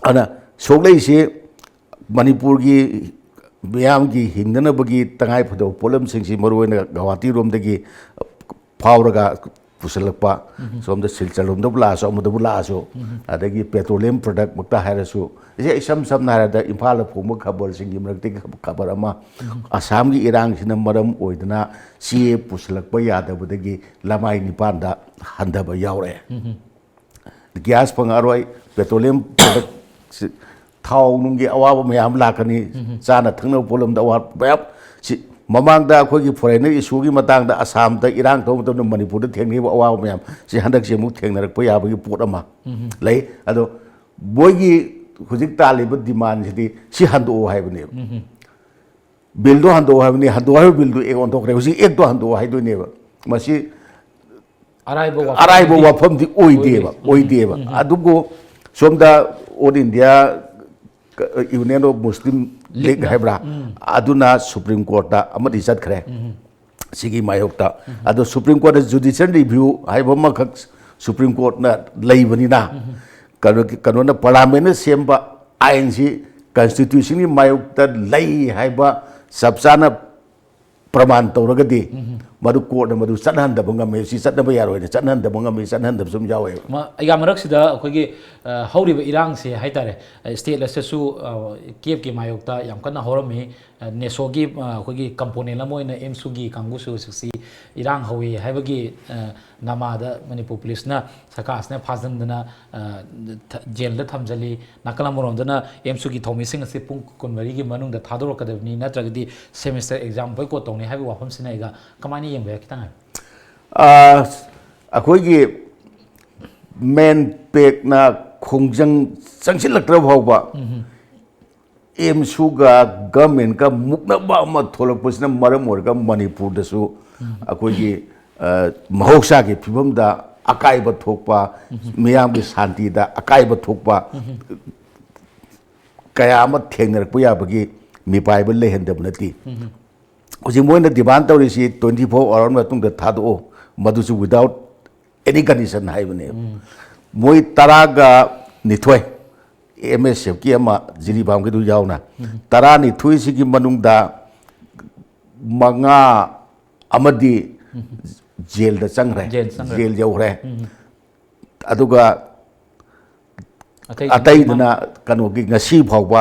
ꯑꯗꯨꯅ ꯁꯣꯛꯂꯛꯏꯁꯤ ꯃꯅꯤꯄꯨꯔꯒꯤ ꯃꯤꯌꯥꯝꯒꯤ ꯍꯤꯡꯅꯅꯕꯒꯤ ꯇꯉꯥꯏ ꯐꯗꯕ ꯄꯣꯠꯂꯝꯁꯤꯡꯁꯤ, ꯃꯔꯨꯑꯣꯏꯅ ꯒꯧꯍꯥꯇꯤꯔꯣꯝꯗꯒꯤ ꯐꯥꯎꯔꯒ ꯄꯨꯁꯤꯜꯂꯛꯄ, ꯁꯣꯝꯗ ꯁꯤꯜꯆꯔꯂꯣꯝꯗꯕꯨ ꯂꯥꯛꯑꯁꯨ, ꯑꯃꯗꯕꯨ ꯂꯥꯛꯑꯁꯨ, ꯑꯗꯒꯤ petroleum product ꯃꯛꯇ ꯍꯥꯏꯔꯁꯨ, ꯏꯁꯦ ꯏꯁꯝ ꯁꯝꯅ ꯍꯥꯏꯔꯕꯗ ꯏꯝꯐꯥꯜꯗ ꯐꯣꯡꯕ ꯈꯕꯔꯁꯤꯡꯒꯤ ꯃꯔꯛꯇꯒꯤ ꯈꯕꯔ ꯑꯃ, ꯑꯁꯥꯝꯒꯤ ꯏꯔꯥꯡꯁꯤꯅ ꯃꯔꯝ ꯑꯣꯏꯗꯨꯅ ꯆꯦ ꯄꯨꯁꯤꯜꯂꯛꯄ ꯌꯥꯗꯕꯗꯒꯤ ꯂꯃꯥꯏ ꯅꯤꯄꯥꯟꯗ ꯍꯟꯊꯕ ꯌꯥꯎꯔꯛꯑꯦ꯫ ꯒ꯭ꯌꯥꯁ ꯐꯪꯉꯛꯑꯔꯣꯏ, petroleum product, ꯊꯥꯎ ꯅꯨꯡꯒꯤ ꯑꯋꯥꯕ ꯃꯌꯥꯝ ꯂꯥꯛꯀꯅꯤ, ꯆꯥꯅ ꯊꯛꯅꯕ ꯄꯣꯠꯂꯝꯗ ꯑꯋꯥꯕ ꯃꯌꯥꯝ꯫ ꯁꯤ ꯃꯃꯥꯡꯗ ꯑꯩꯈꯣꯏꯒꯤ foreigner issue ꯒꯤ ꯃꯇꯥꯡꯗ ꯑꯁꯥꯝꯗ ꯏꯔꯥꯡ ꯇꯧꯕ ꯃꯇꯝꯗ ꯃꯅꯤꯄꯨꯔꯗ ꯊꯦꯡꯅꯈꯤꯕ ꯑꯋꯥꯕ ꯃꯌꯥꯝ, ꯁꯤ ꯍꯟꯗꯛꯁꯦ ꯑꯃꯨꯛ ꯊꯦꯡꯅꯔꯛꯄ ꯌꯥꯕꯒꯤ ꯄꯣꯠ ꯑꯃ ꯂꯩ꯫ ꯑꯗꯣ ꯃꯣꯏꯒꯤ ꯍꯧꯖꯤꯛ ꯇꯥꯜꯂꯤꯕ demand ꯁꯤꯗꯤ ꯁꯤ ꯍꯟꯗꯣꯛꯑꯣ ꯍꯥꯏꯕꯅꯦꯕ꯫ ꯕꯤꯜꯗꯣ ꯍꯟꯗꯣꯛꯑꯣ ꯍꯥꯏꯕꯅꯤ, ꯍꯟꯗꯣꯛꯑꯣ ꯍꯥꯏꯕ ꯕꯤꯜꯗꯨ ꯑꯦꯛ ꯑꯣꯟꯊꯣꯛꯈ꯭ꯔꯦ, ꯍꯧꯖꯤꯛ ꯑꯦꯛꯇꯣ ꯍꯟꯗꯣꯛꯑꯣ ꯍꯥꯏꯗꯣꯏꯅꯦꯕ꯫ ꯃꯁꯤ ꯑꯔꯥꯏꯕ ꯋꯥꯐꯝ ꯑꯔꯥꯏꯕ ꯑꯣꯏꯗꯦ꯫ ꯋꯥꯐꯝꯗꯤ ꯑꯣꯏꯗꯦꯕ, ꯎꯝ, ꯎꯝ, ꯑꯣꯏꯗꯦꯕ꯫ ꯎꯝ, ꯎꯝ꯫ ꯑꯗꯨꯕꯨ ꯁꯣꯝꯗ All India Union of Muslim League ꯂꯤꯛꯅ, ꯍꯥꯏꯕ꯭ꯔꯥ, ꯎꯝ꯫ ꯑꯗꯨꯅ Supreme Court ꯇ ꯑꯃꯗꯤ ꯆꯠꯈ꯭ꯔꯦ꯫ ꯎꯝ꯫ ꯁꯤꯒꯤ ꯃꯥꯌꯣꯛꯇ꯫ ꯎꯝ꯫ ꯑꯗꯣ Supreme Court ꯇ judicial review ꯍꯥꯏꯕ ꯑꯃꯈꯛ Supreme Court ꯅ ꯂꯩꯕꯅꯤꯅ, ꯎꯝ꯫ ꯀꯩꯅꯣꯒꯤ, ꯀꯩꯅꯣꯅ, parliament ꯅ ꯁꯦꯝꯕ ꯑꯥꯏꯟꯁꯤ constitution ꯒꯤ ꯃꯥꯌꯣꯛꯇ ꯂꯩ ꯍꯥꯏꯕ ꯆꯞ ꯆꯥꯅ ꯄ꯭ꯔꯃꯥꯟ ꯇꯧꯔꯒꯗꯤ, ꯎꯝ꯫ ꯃꯗꯨ court ꯅ ꯃꯗꯨ ꯆꯠꯅꯍꯟꯗꯕ ꯉꯝꯃꯤ꯫ ꯁꯤ ꯆꯠꯅꯕ ꯌꯥꯔꯣꯏꯅ ꯆꯠꯅꯍꯟꯗꯕ ꯉꯝꯃꯤ, ꯆꯠꯅꯍꯟꯗꯕꯁꯨ ꯑꯗꯨꯝ ꯌꯥꯎꯋꯦꯕ꯫ ꯃ-, ꯑꯩꯒ ꯃꯔꯛꯁꯤꯗ ꯑꯩꯈꯣꯏꯒꯤ, ꯑ, ꯍꯧꯔꯤꯕ ꯏꯔꯥꯡꯁꯦ ꯍꯥꯏꯇꯥꯔꯦ, state ꯂꯦꯁꯇꯁꯨ, ꯑ, ꯀꯦꯞꯀꯤ ꯃꯥꯌꯣꯛꯇ ꯌꯥꯝ ꯀꯟꯅ ꯍꯧꯔꯝꯃꯤ꯫ ꯑ, ꯅꯦꯁꯣꯒꯤ, ꯑ, ꯑꯩꯈꯣꯏꯒꯤ component ꯑꯃ ꯑꯣꯏꯅ ꯑꯦꯝꯁꯨꯒꯤ ꯀꯥꯡꯕꯨꯁꯨ ꯍꯧꯖꯤꯛꯁꯤ ꯏꯔꯥꯡ ꯍꯧꯋꯤ ꯍꯥꯏꯕꯒꯤ, ꯑ, ꯅꯃꯥꯗ ꯃꯅꯤꯄꯨꯔ ꯄꯨꯂꯤꯁꯅ, ꯁꯔꯀꯥꯔꯁꯤꯅ ꯐꯥꯖꯤꯟꯗꯅ, ꯑ, ꯊ-, ꯖꯦꯜꯗ ꯊꯝꯖꯤꯜꯂꯤ꯫ ꯅꯥꯀꯜ ꯑꯃꯔꯣꯝꯗꯅ ꯑꯦꯝꯁꯨꯒꯤ ꯊꯧꯃꯤꯁꯤꯡ ꯑꯁꯤ ꯄꯨꯡ ꯀꯨꯟꯃꯔꯤꯒꯤ ꯃꯅꯨꯡꯗ ꯊꯥꯗꯣꯔꯛꯀꯗꯕꯅꯤ, ꯅꯠꯇ꯭ꯔꯒꯗꯤ semester exam boycott ꯇꯧꯅꯤ ꯍꯥꯏꯕꯒꯤ ꯋꯥꯐꯝꯁꯤꯅ ꯑꯩꯒ ꯀꯃꯥꯏꯅ ꯌꯦꯡꯕ ꯌꯥꯏ? ꯈꯤꯇꯪ ꯍꯥꯏꯌꯨ꯫ ꯑ, ꯑꯩꯈꯣꯏꯒꯤ ꯃꯦꯟꯄꯦꯛꯅ ꯈꯣꯡꯖꯪ ꯆꯪꯁꯤꯜꯂꯛꯇ꯭ꯔ ꯐꯥꯎꯕ, ꯎꯝ꯫ ꯑꯦꯝꯁꯨꯒ government ꯀ ꯃꯨꯛꯅꯕ ꯑꯃ ꯊꯣꯛꯂꯛꯄꯁꯤꯅ ꯃꯔꯝ ꯑꯣꯏꯔꯒ ꯃꯅꯤꯄꯨꯔꯗꯁꯨ, ꯎꯝ꯫ ꯑꯩꯈꯣꯏꯒꯤ, ꯑ, ꯃꯍꯧꯁꯥꯒꯤ ꯐꯤꯕꯝꯗ ꯑꯀꯥꯏꯕ ꯊꯣꯛꯄ, ꯎꯝ꯫ ꯃꯤꯌꯥꯝꯒꯤ ꯁꯥꯟꯇꯤꯗ ꯑꯀꯥꯏꯕ ꯊꯣꯛꯄ, ꯎꯝ꯫ ꯀꯌꯥ ꯑꯃ ꯊꯦꯡꯅꯔꯛꯄ ꯌꯥꯕꯒꯤ ꯃꯤꯄꯥꯏꯕ ꯂꯩꯍꯟꯗꯕ ꯅꯠꯇꯦ꯫ ꯍꯧꯖꯤꯛ ꯃꯣꯏꯅ demand ꯇꯧꯔꯤꯁꯤ twenty four hour ꯃꯇꯨꯡꯗ ꯊꯥꯗꯣꯛꯑꯣ, ꯃꯗꯨꯁꯨ without any condition ꯍꯥꯏꯕꯅꯦꯕ꯫ ꯃꯣꯏ ꯇꯔꯥꯒ ꯅꯤꯊꯣꯏ, M S Fꯀꯤ ꯑꯃ, ꯖꯤꯔꯤꯕꯥꯝꯒꯤꯗꯨ ꯌꯥꯎꯅ, ꯇꯔꯥꯅꯤꯊꯣꯏꯁꯤꯒꯤ ꯃꯅꯨꯡꯗ ꯃꯉꯥ ꯑꯃꯗꯤ ꯖꯦꯜꯗ ꯆꯪꯈ꯭ꯔꯦ, ꯖꯦꯜ ꯆꯪꯈ꯭ꯔꯦ꯫ ꯖꯦꯜ ꯌꯧꯈ꯭ꯔꯦ꯫ ꯑꯗꯨꯒ ꯑꯇꯩ ꯑꯇꯩꯗꯨꯅ ꯀꯩꯅꯣꯒꯤ ꯉꯁꯤ ꯐꯥꯎꯕ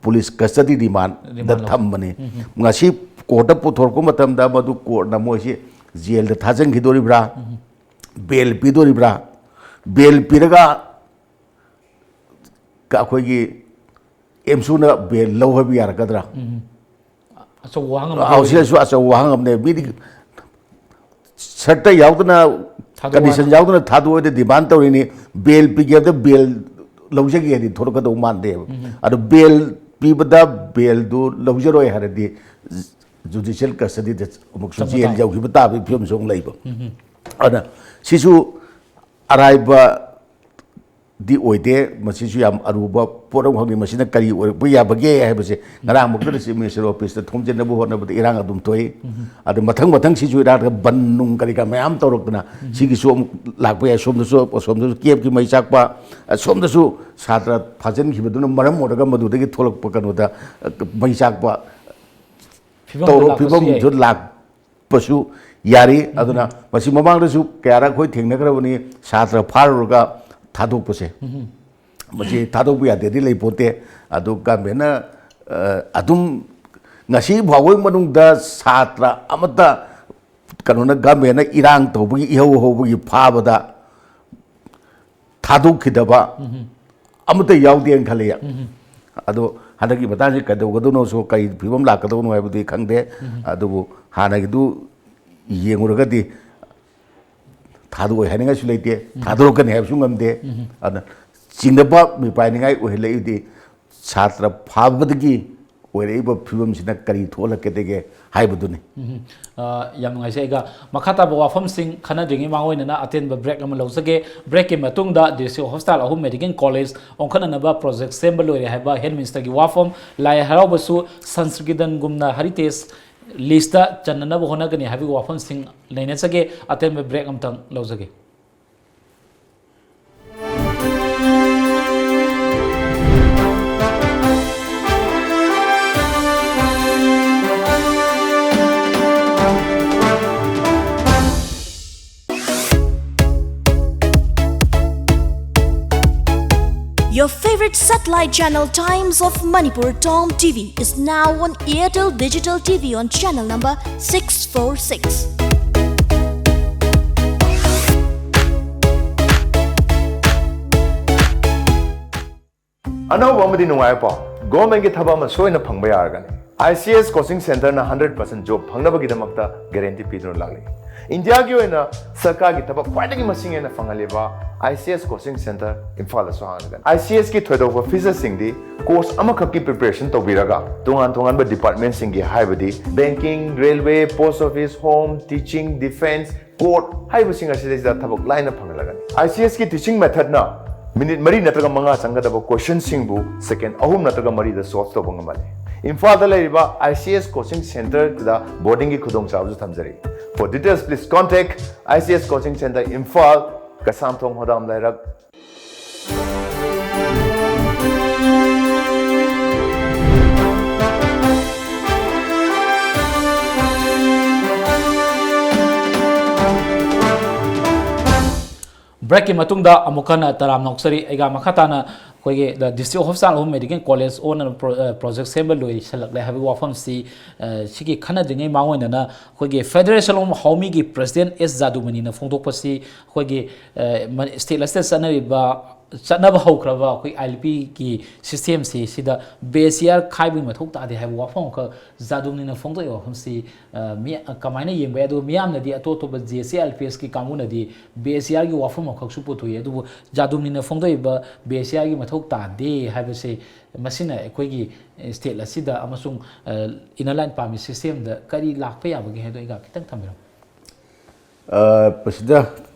ꯄꯨꯂꯤꯁ ꯀꯁꯇꯗꯤ ꯔꯤꯃꯥꯟꯗ ꯔꯤꯃꯥꯟ ꯂꯧ- ꯊꯝꯕꯅꯤ꯫ ꯉꯁꯤ ꯀꯣꯔꯠꯇ ꯄꯨꯊꯣꯔꯛꯄ ꯃꯇꯝꯗ ꯃꯗꯨ ꯀꯣꯔꯠꯅ ꯃꯣꯏꯁꯤ ꯖꯦꯜꯗ ꯊꯥꯖꯤꯟꯈꯤꯗꯣꯔꯤꯕ꯭ꯔꯥ, ꯕꯦꯜ ꯄꯤꯗꯣꯔꯤꯕ꯭ꯔꯥ, ꯕꯦꯜ ꯄꯤꯔꯒ ꯑꯩꯈꯣꯏꯒꯤ ꯑꯦꯝꯁꯨꯅ ꯕꯦꯜ ꯂꯧ ꯍꯥꯏꯕ ꯌꯥꯔꯛꯀꯗ꯭ꯔꯥ? ꯑꯆꯧꯕ ꯋꯥꯍꯪ ꯑꯃ ꯑꯧ, ꯁꯤꯗꯁꯨ ꯑꯆꯧꯕ ꯋꯥꯍꯪ ꯑꯃꯅꯦ꯫ ꯃꯤꯗꯤ ꯁꯔꯠꯇ ꯌꯥꯎꯗꯅ, ꯊꯥꯗꯣꯛꯑꯣ ꯀꯟꯗꯤꯁꯟ ꯍꯥꯏꯅ꯫ ꯌꯥꯎꯗꯅ ꯊꯥꯗꯣꯛꯑꯗꯤ, ꯗꯤꯃꯥꯟ ꯇꯧꯔꯤꯅꯤ, ꯕꯦꯜ ꯄꯤꯒꯦ ꯍꯥꯏꯕꯗ ꯕꯦꯜ ꯂꯧꯖꯒꯦ ꯍꯥꯏꯗꯤ ꯊꯣꯛꯂꯛꯀꯗꯧ ꯃꯥꯟꯗꯦꯕ꯫ ꯑꯗꯣ ꯕꯦꯜ ꯄꯤꯕꯗ ꯕꯦꯜꯗꯨ ꯂꯧꯖꯔꯣꯏ ꯍꯥꯏꯔꯗꯤ, ꯖꯨꯗꯤꯁꯤꯌꯦꯜ ꯀꯁꯇꯗꯤꯗ ꯑꯃꯨꯛꯁꯨ ꯆꯪꯕ ꯖꯦꯜ ꯇꯥꯕ꯫ ꯌꯧꯈꯤꯕ ꯇꯥꯕꯒꯤ ꯐꯤꯕꯝꯁꯨ ꯑꯃꯨꯛ ꯂꯩꯕ꯫ ꯑꯗꯨꯅ ꯁꯤꯁꯨ ꯑꯔꯥꯏꯕ ꯗꯤ ꯑꯣꯏꯗꯦ꯫ ꯃꯁꯤꯁꯨ ꯌꯥꯝ ꯑꯔꯨꯕ ꯄꯣꯠ ꯑꯃꯈꯛꯅꯤ꯫ ꯃꯁꯤꯅ ꯀꯔꯤ ꯑꯣꯏꯔꯛꯄ ꯌꯥꯕꯒꯦ ꯍꯥꯏꯕꯁꯦ, ꯉꯔꯥꯡꯃꯛꯇꯗ ꯆꯤꯐ ꯃꯤꯅꯤꯁꯇꯔ ꯑꯣꯐꯤꯁꯇ ꯊꯣꯝꯖꯤꯟꯅꯕ ꯍꯣꯠꯅꯕꯗ ꯏꯔꯥꯡ ꯑꯗꯨꯝ ꯊꯣꯛꯏ꯫ ꯑꯗꯨ ꯃꯊꯪ ꯃꯊꯪ ꯁꯤꯁꯨ ꯏꯔꯥꯡꯗ ꯕꯟ ꯅꯨꯡ ꯀꯔꯤ ꯀꯔꯥ ꯃꯌꯥꯝ ꯇꯧꯔꯛꯇꯅ, ꯁꯤꯒꯤꯁꯨ ꯑꯃꯨꯛ ꯂꯥꯛꯄ ꯌꯥꯏ꯫ ꯁꯣꯝꯗꯁꯨ, ꯑꯁꯣꯝꯗꯁꯨ ꯀꯦꯞꯀꯤ ꯃꯩ ꯆꯥꯛꯄ, ꯑꯁꯣꯝꯗꯁꯨ ꯁꯥꯇ꯭ꯔ ꯐꯥꯖꯤꯟꯈꯤꯕꯗꯨꯅ ꯃꯔꯝ ꯑꯣꯏꯔꯒ ꯃꯗꯨꯗꯒꯤ ꯊꯣꯛꯂꯛꯄ ꯀꯩꯅꯣꯗ, ꯑ, ꯃꯩ ꯆꯥꯛꯄ ꯐꯤꯕꯝꯗ ꯇꯧꯔꯣ, ꯂꯥꯛꯄꯁꯨ ꯌꯥꯏ꯫ ꯐꯤꯕꯝꯁꯨ ꯂꯥꯛꯄꯁꯨ ꯌꯥꯔꯤ꯫ ꯑꯗꯨꯅ ꯃꯁꯤ ꯃꯃꯥꯡꯗꯁꯨ ꯀꯌꯥꯔꯛ ꯑꯩꯈꯣꯏ ꯊꯦꯡꯅꯈ꯭ꯔꯕꯅꯤ꯫ ꯁꯥꯇ꯭ꯔ ꯐꯥꯔꯨꯔꯒ ꯊꯥꯗꯣꯛꯄꯁꯦ, ꯃꯁꯤ ꯊꯥꯗꯣꯛꯄ ꯌꯥꯗꯦꯗꯤ ꯂꯩꯄꯣꯟꯇꯦ꯫ ꯑꯗꯨ ꯒꯃꯦꯟꯅ, ꯑ, ꯑꯗꯨꯝ ꯉꯁꯤ ꯐꯥꯎꯕꯒꯤ ꯃꯅꯨꯡꯗ ꯁꯥꯇ꯭ꯔ ꯑꯃꯠꯇ, ꯀꯩꯅꯣꯅ, ꯒꯃꯦꯟꯅ ꯏꯔꯥꯡ ꯇꯧꯕꯒꯤ, ꯏꯍꯧ ꯍꯧꯕꯒꯤ ꯐꯥꯕꯗ ꯊꯥꯗꯣꯛꯈꯤꯗꯕ ꯑꯃꯠꯇ ꯌꯥꯎꯗꯦꯅ ꯈꯜꯂꯤ꯫ ꯑꯗꯣ ꯍꯟꯗꯛꯀꯤ ꯃꯇꯥꯡꯁꯤ ꯀꯩꯗꯧꯒꯗꯧꯅꯣꯁꯨ, ꯀꯔꯤ ꯐꯤꯕꯝ ꯂꯥꯛꯀꯗꯧꯅꯣ ꯍꯥꯏꯕꯗꯤ ꯈꯪꯗꯦ꯫ ꯑꯗꯨꯕꯨ ꯍꯥꯟꯅꯒꯤꯗꯨ ꯌꯦꯡꯉꯨꯔꯒꯗꯤ ꯊꯥꯗꯣꯛꯑꯣꯏ ꯍꯥꯏꯅꯤꯡꯉꯥꯏꯁꯨ ꯂꯩꯇꯦ, ꯊꯥꯗꯣꯔꯛꯀꯅꯤ ꯍꯥꯏꯕꯁꯨ ꯉꯝꯗꯦ꯫ ꯑꯗꯨꯅ ꯆꯤꯡꯅꯕ ꯃꯤꯄꯥꯏꯅꯤꯡꯉꯥꯏ ꯑꯣꯏꯍꯜꯂꯛꯏꯗꯤ ꯁꯥꯇ꯭ꯔ ꯐꯥꯕꯗꯒꯤ ꯑꯣꯏꯔꯛꯏꯕ ꯐꯤꯕꯝꯁꯤꯅ ꯀꯔꯤ ꯊꯣꯛꯍꯜꯂꯛꯀꯗꯒꯦ ꯍꯥꯏꯕꯗꯨꯅꯤ꯫ ꯎꯝ꯫ ꯑ, ꯌꯥꯝ ꯅꯨꯡꯉꯥꯏꯖꯩ꯫ ꯑꯩꯒ ꯃꯈꯥ ꯇꯥꯕ ꯋꯥꯐꯝꯁꯤꯡ ꯈꯟꯅꯗ꯭ꯔꯤꯉꯩ ꯃꯥꯡ ꯑꯣꯏꯅꯅ ꯑꯇꯦꯟꯕ ꯕ꯭ꯔꯦꯛ ꯑꯃ ꯂꯧꯖꯒꯦ꯫ ꯕ꯭ꯔꯦꯛꯀꯤ ꯃꯇꯨꯡꯗ ꯗꯤꯁꯇ꯭ꯔꯤꯛ ꯍꯣꯁꯄꯤꯇꯥꯜ ꯑꯍꯨꯝ ꯃꯦꯗꯤꯀꯦꯜ ꯀꯣꯂꯦꯖ ꯑꯣꯟꯈꯠꯅꯅꯕ ꯄ꯭ꯔꯣꯖꯦꯛ ꯁꯦꯝꯕ ꯂꯣꯏꯔꯦ ꯍꯥꯏꯕ ꯍꯦꯜꯊ ꯃꯤꯅꯤꯁꯇꯔꯒꯤ ꯋꯥꯐꯝ, ꯂꯥꯏ ꯍꯔꯥꯎꯕꯁꯨ ꯁꯟꯁ꯭ꯀ꯭ꯔꯤꯇꯟꯒꯨꯝꯅ ꯍꯦꯔꯤꯇꯦꯖ ꯂꯤꯁꯇ ꯆꯟꯅꯅꯕ ꯍꯣꯠꯅꯒꯅꯤ ꯍꯥꯏꯕꯒꯤ ꯋꯥꯐꯝꯁꯤꯡ ꯅꯩꯅꯖꯒꯦ꯫ ꯑꯇꯦꯟꯕ ꯕ꯭ꯔꯦꯛ ꯑꯃꯇꯪ ꯂꯧꯖꯒꯦ꯫ Your favorite satellite channel Times of Manipur Tom T V is now on Airtel Digital T V on channel number six four six. ꯑꯅꯧꯕ ꯑꯃꯗꯤ ꯅꯨꯡꯉꯥꯏꯕ ꯄꯥꯎ, ꯒꯣꯔꯃꯦꯟꯒꯤ ꯊꯕꯛ ꯑꯃ ꯁꯣꯏꯅ ꯐꯪꯕ ꯌꯥꯔꯒꯅꯤ꯫ ꯑꯥꯏ ꯁꯤ ꯑꯦꯁ ꯀꯣꯆꯤꯡ ꯁꯦꯟꯇꯔꯅ ꯍꯟꯗ꯭ꯔꯦꯠ ꯄꯥꯔꯁꯦꯟ ꯖꯣꯕ ꯐꯪꯅꯕꯒꯤꯗꯃꯛꯇ ꯒꯦꯔꯦꯟꯇꯤ ꯄꯤꯗꯨꯅ ꯂꯥꯛꯂꯤ꯫ ꯏꯟꯗꯤꯌꯥꯒꯤ ꯑꯣꯏꯅ ꯁꯔꯀꯥꯔꯒꯤ ꯊꯕꯛ ꯈ꯭ꯋꯥꯏꯗꯒꯤ ꯃꯁꯤꯡ ꯍꯦꯟꯅ ꯐꯪꯍꯜꯂꯤꯕ I C S coaching centre ꯏꯝꯐꯥꯜꯗꯁꯨ ꯍꯥꯡꯂꯒꯅꯤ꯫ I C ꯑꯦꯁꯀꯤ ꯊꯣꯏꯗꯣꯛꯄ ꯐꯤꯆꯔꯁꯤꯡꯗꯤ ꯀꯣꯔꯁ ꯑꯃꯈꯛꯀꯤ ꯄ꯭ꯔꯤꯄꯦꯔꯦꯁꯟ ꯇꯧꯕꯤꯔꯒ ꯇꯣꯉꯥꯟ ꯇꯣꯉꯥꯟꯕ ꯗꯤꯄꯥꯔꯠꯃꯦꯟꯁꯤꯡꯒꯤ, ꯍꯥꯏꯕꯗꯤ banking, railway, post office, home, teaching, defence, court ꯍꯥꯏꯔꯤꯕꯁꯤꯡ ꯑꯁꯤꯗꯩꯁꯤꯗ ꯊꯕꯛ ꯂꯥꯏꯅ ꯐꯪꯍꯜꯂꯒꯅꯤ꯫ ꯑꯥꯏ ꯁꯤ ꯑꯦꯁꯀꯤ ꯇꯤꯆꯤꯡ ꯃꯦꯊꯠꯅ ꯃꯤꯅꯤꯠ ꯃꯔꯤ ꯅꯠꯇ꯭ꯔꯒ ꯃꯉꯥ ꯆꯪꯒꯗꯕ ꯀꯣꯏꯁꯟꯁꯤꯡꯕꯨ ꯁꯦꯀꯦꯟ ꯑꯍꯨꯝ ꯅꯠꯇ꯭ꯔꯒ ꯃꯔꯤꯗ ꯁꯣꯜꯕ ꯇꯧꯕ ꯉꯝꯍꯜꯂꯤ꯫ ꯏꯝꯐꯥꯜꯗ ꯂꯩꯔꯤꯕ ꯑꯥꯏ ꯁꯤ ꯑꯦꯁ ꯀꯣꯆꯤꯡ ꯁꯦꯟꯇꯔꯗ ꯕꯣꯔꯗꯤꯡꯒꯤ ꯈꯨꯗꯣꯡꯆꯥꯕꯁꯨ ꯊꯝꯖꯔꯤ꯫ For details, please contact I C S Coaching Centre, Imphal, Keishamthong ꯍꯣꯗꯥꯝ ꯂꯩꯔꯛ꯫ ꯕ꯭ꯔꯦꯛꯀꯤ ꯃꯇꯨꯡꯗ ꯑꯃꯨꯛ ꯍꯟꯅ ꯇꯔꯥꯝꯅ ꯑꯣꯛꯆꯔꯤ꯫ ꯑꯩꯒ ꯃꯈꯥ ꯇꯥꯅ ꯑꯩꯈꯣꯏꯒꯤ ꯗ ꯗꯤꯁꯇ꯭ꯔꯤꯛ ꯍꯣꯁꯄꯤꯇꯥꯜ ꯑꯍꯨꯝ ꯃꯦꯗꯤꯀꯦꯜ ꯀꯣꯂꯦꯖ ꯑꯣꯟꯅꯅ ꯄ꯭ꯔꯣ-, ꯑ, ꯄ꯭ꯔꯣꯖꯦꯛ ꯁꯦꯝꯕ ꯂꯣꯏꯁꯤꯜꯂꯛꯂꯦ ꯍꯥꯏꯕꯒꯤ ꯋꯥꯐꯝꯁꯤ, ꯑ, ꯁꯤꯒꯤ ꯈꯟꯅꯗ꯭ꯔꯤꯉꯩ ꯃꯥꯡ ꯑꯣꯏꯅꯅ ꯑꯩꯈꯣꯏꯒꯤ ꯐꯦꯗꯔꯦꯁꯟ ꯑꯣꯐ ꯍꯥꯎꯃꯤꯒꯤ ꯄ꯭ꯔꯦꯁꯤꯗꯦꯟ ꯑꯦꯁ ꯖꯥꯗꯨꯃꯅꯤꯅ ꯐꯣꯡꯗꯣꯛꯄꯁꯤ ꯑꯩꯈꯣꯏꯒꯤ, ꯑ, ꯃ-, ꯁ꯭ꯇꯦꯠ ꯑꯁꯤꯗ ꯆꯠꯅꯔꯤꯕ ꯆꯠꯅꯕ ꯍꯧꯈ꯭ꯔꯕ ꯑꯩꯈꯣꯏ ꯑꯥꯏ ꯑꯦꯜ ꯄꯤꯒꯤ ꯁꯤꯁꯇꯦꯝꯁꯤ ꯁꯤꯗ ꯕꯤ ꯑꯦꯁ ꯁꯤ ꯑꯥꯔ ꯈꯥꯏꯕꯒꯤ ꯃꯊꯧ ꯇꯥꯗꯦ ꯍꯥꯏꯕ ꯋꯥꯐꯝ ꯑꯃꯈꯛ ꯖꯥꯗꯨꯝꯅꯤꯅ ꯐꯣꯡꯗꯣꯛꯏ ꯋꯥꯐꯝꯁꯤ, ꯑ, ꯃꯤ-, ꯀꯃꯥꯏꯅ ꯌꯦꯡꯕ ꯌꯥꯏ? ꯑꯗꯨꯒ ꯃꯤꯌꯥꯝꯅꯗꯤ, ꯑꯇꯣꯞ ꯑꯇꯣꯞꯄ J S A I L P ꯑꯦꯁꯀꯤ ꯀꯥꯡꯕꯨꯅꯗꯤ ꯕꯤ ꯑꯦꯁ ꯁꯤ ꯑꯥꯔꯒꯤ ꯋꯥꯐꯝ ꯑꯃꯈꯛꯁꯨ ꯄꯨꯊꯣꯛꯏ꯫ ꯑꯗꯨꯕꯨ ꯖꯥꯗꯨꯝꯅꯤꯅ ꯐꯣꯡꯗꯣꯛꯏꯕ ꯕꯤ ꯑꯦꯁ ꯁꯤ ꯑꯥꯔꯒꯤ ꯃꯊꯧ ꯇꯥꯗꯦ ꯍꯥꯏꯕꯁꯦ, ꯃꯁꯤꯅ ꯑꯩꯈꯣꯏꯒꯤ ꯁ꯭ꯇꯦꯠ ꯑꯁꯤꯗ ꯑꯃꯁꯨꯡ, ꯑ, ꯏꯟꯅꯔ ꯂꯥꯏꯟ ꯄꯥꯔꯃꯤꯠ ꯁꯤꯁꯇꯦꯝꯗ ꯀꯔꯤ ꯂꯥꯛꯄ ꯌꯥꯕꯒꯦ ꯍꯥꯏꯗꯣ ꯑꯩꯒ ꯈꯤꯇꯪ ꯊꯝꯕꯤꯔꯝꯃꯨ꯫ ꯑ, ꯃꯁꯤꯗ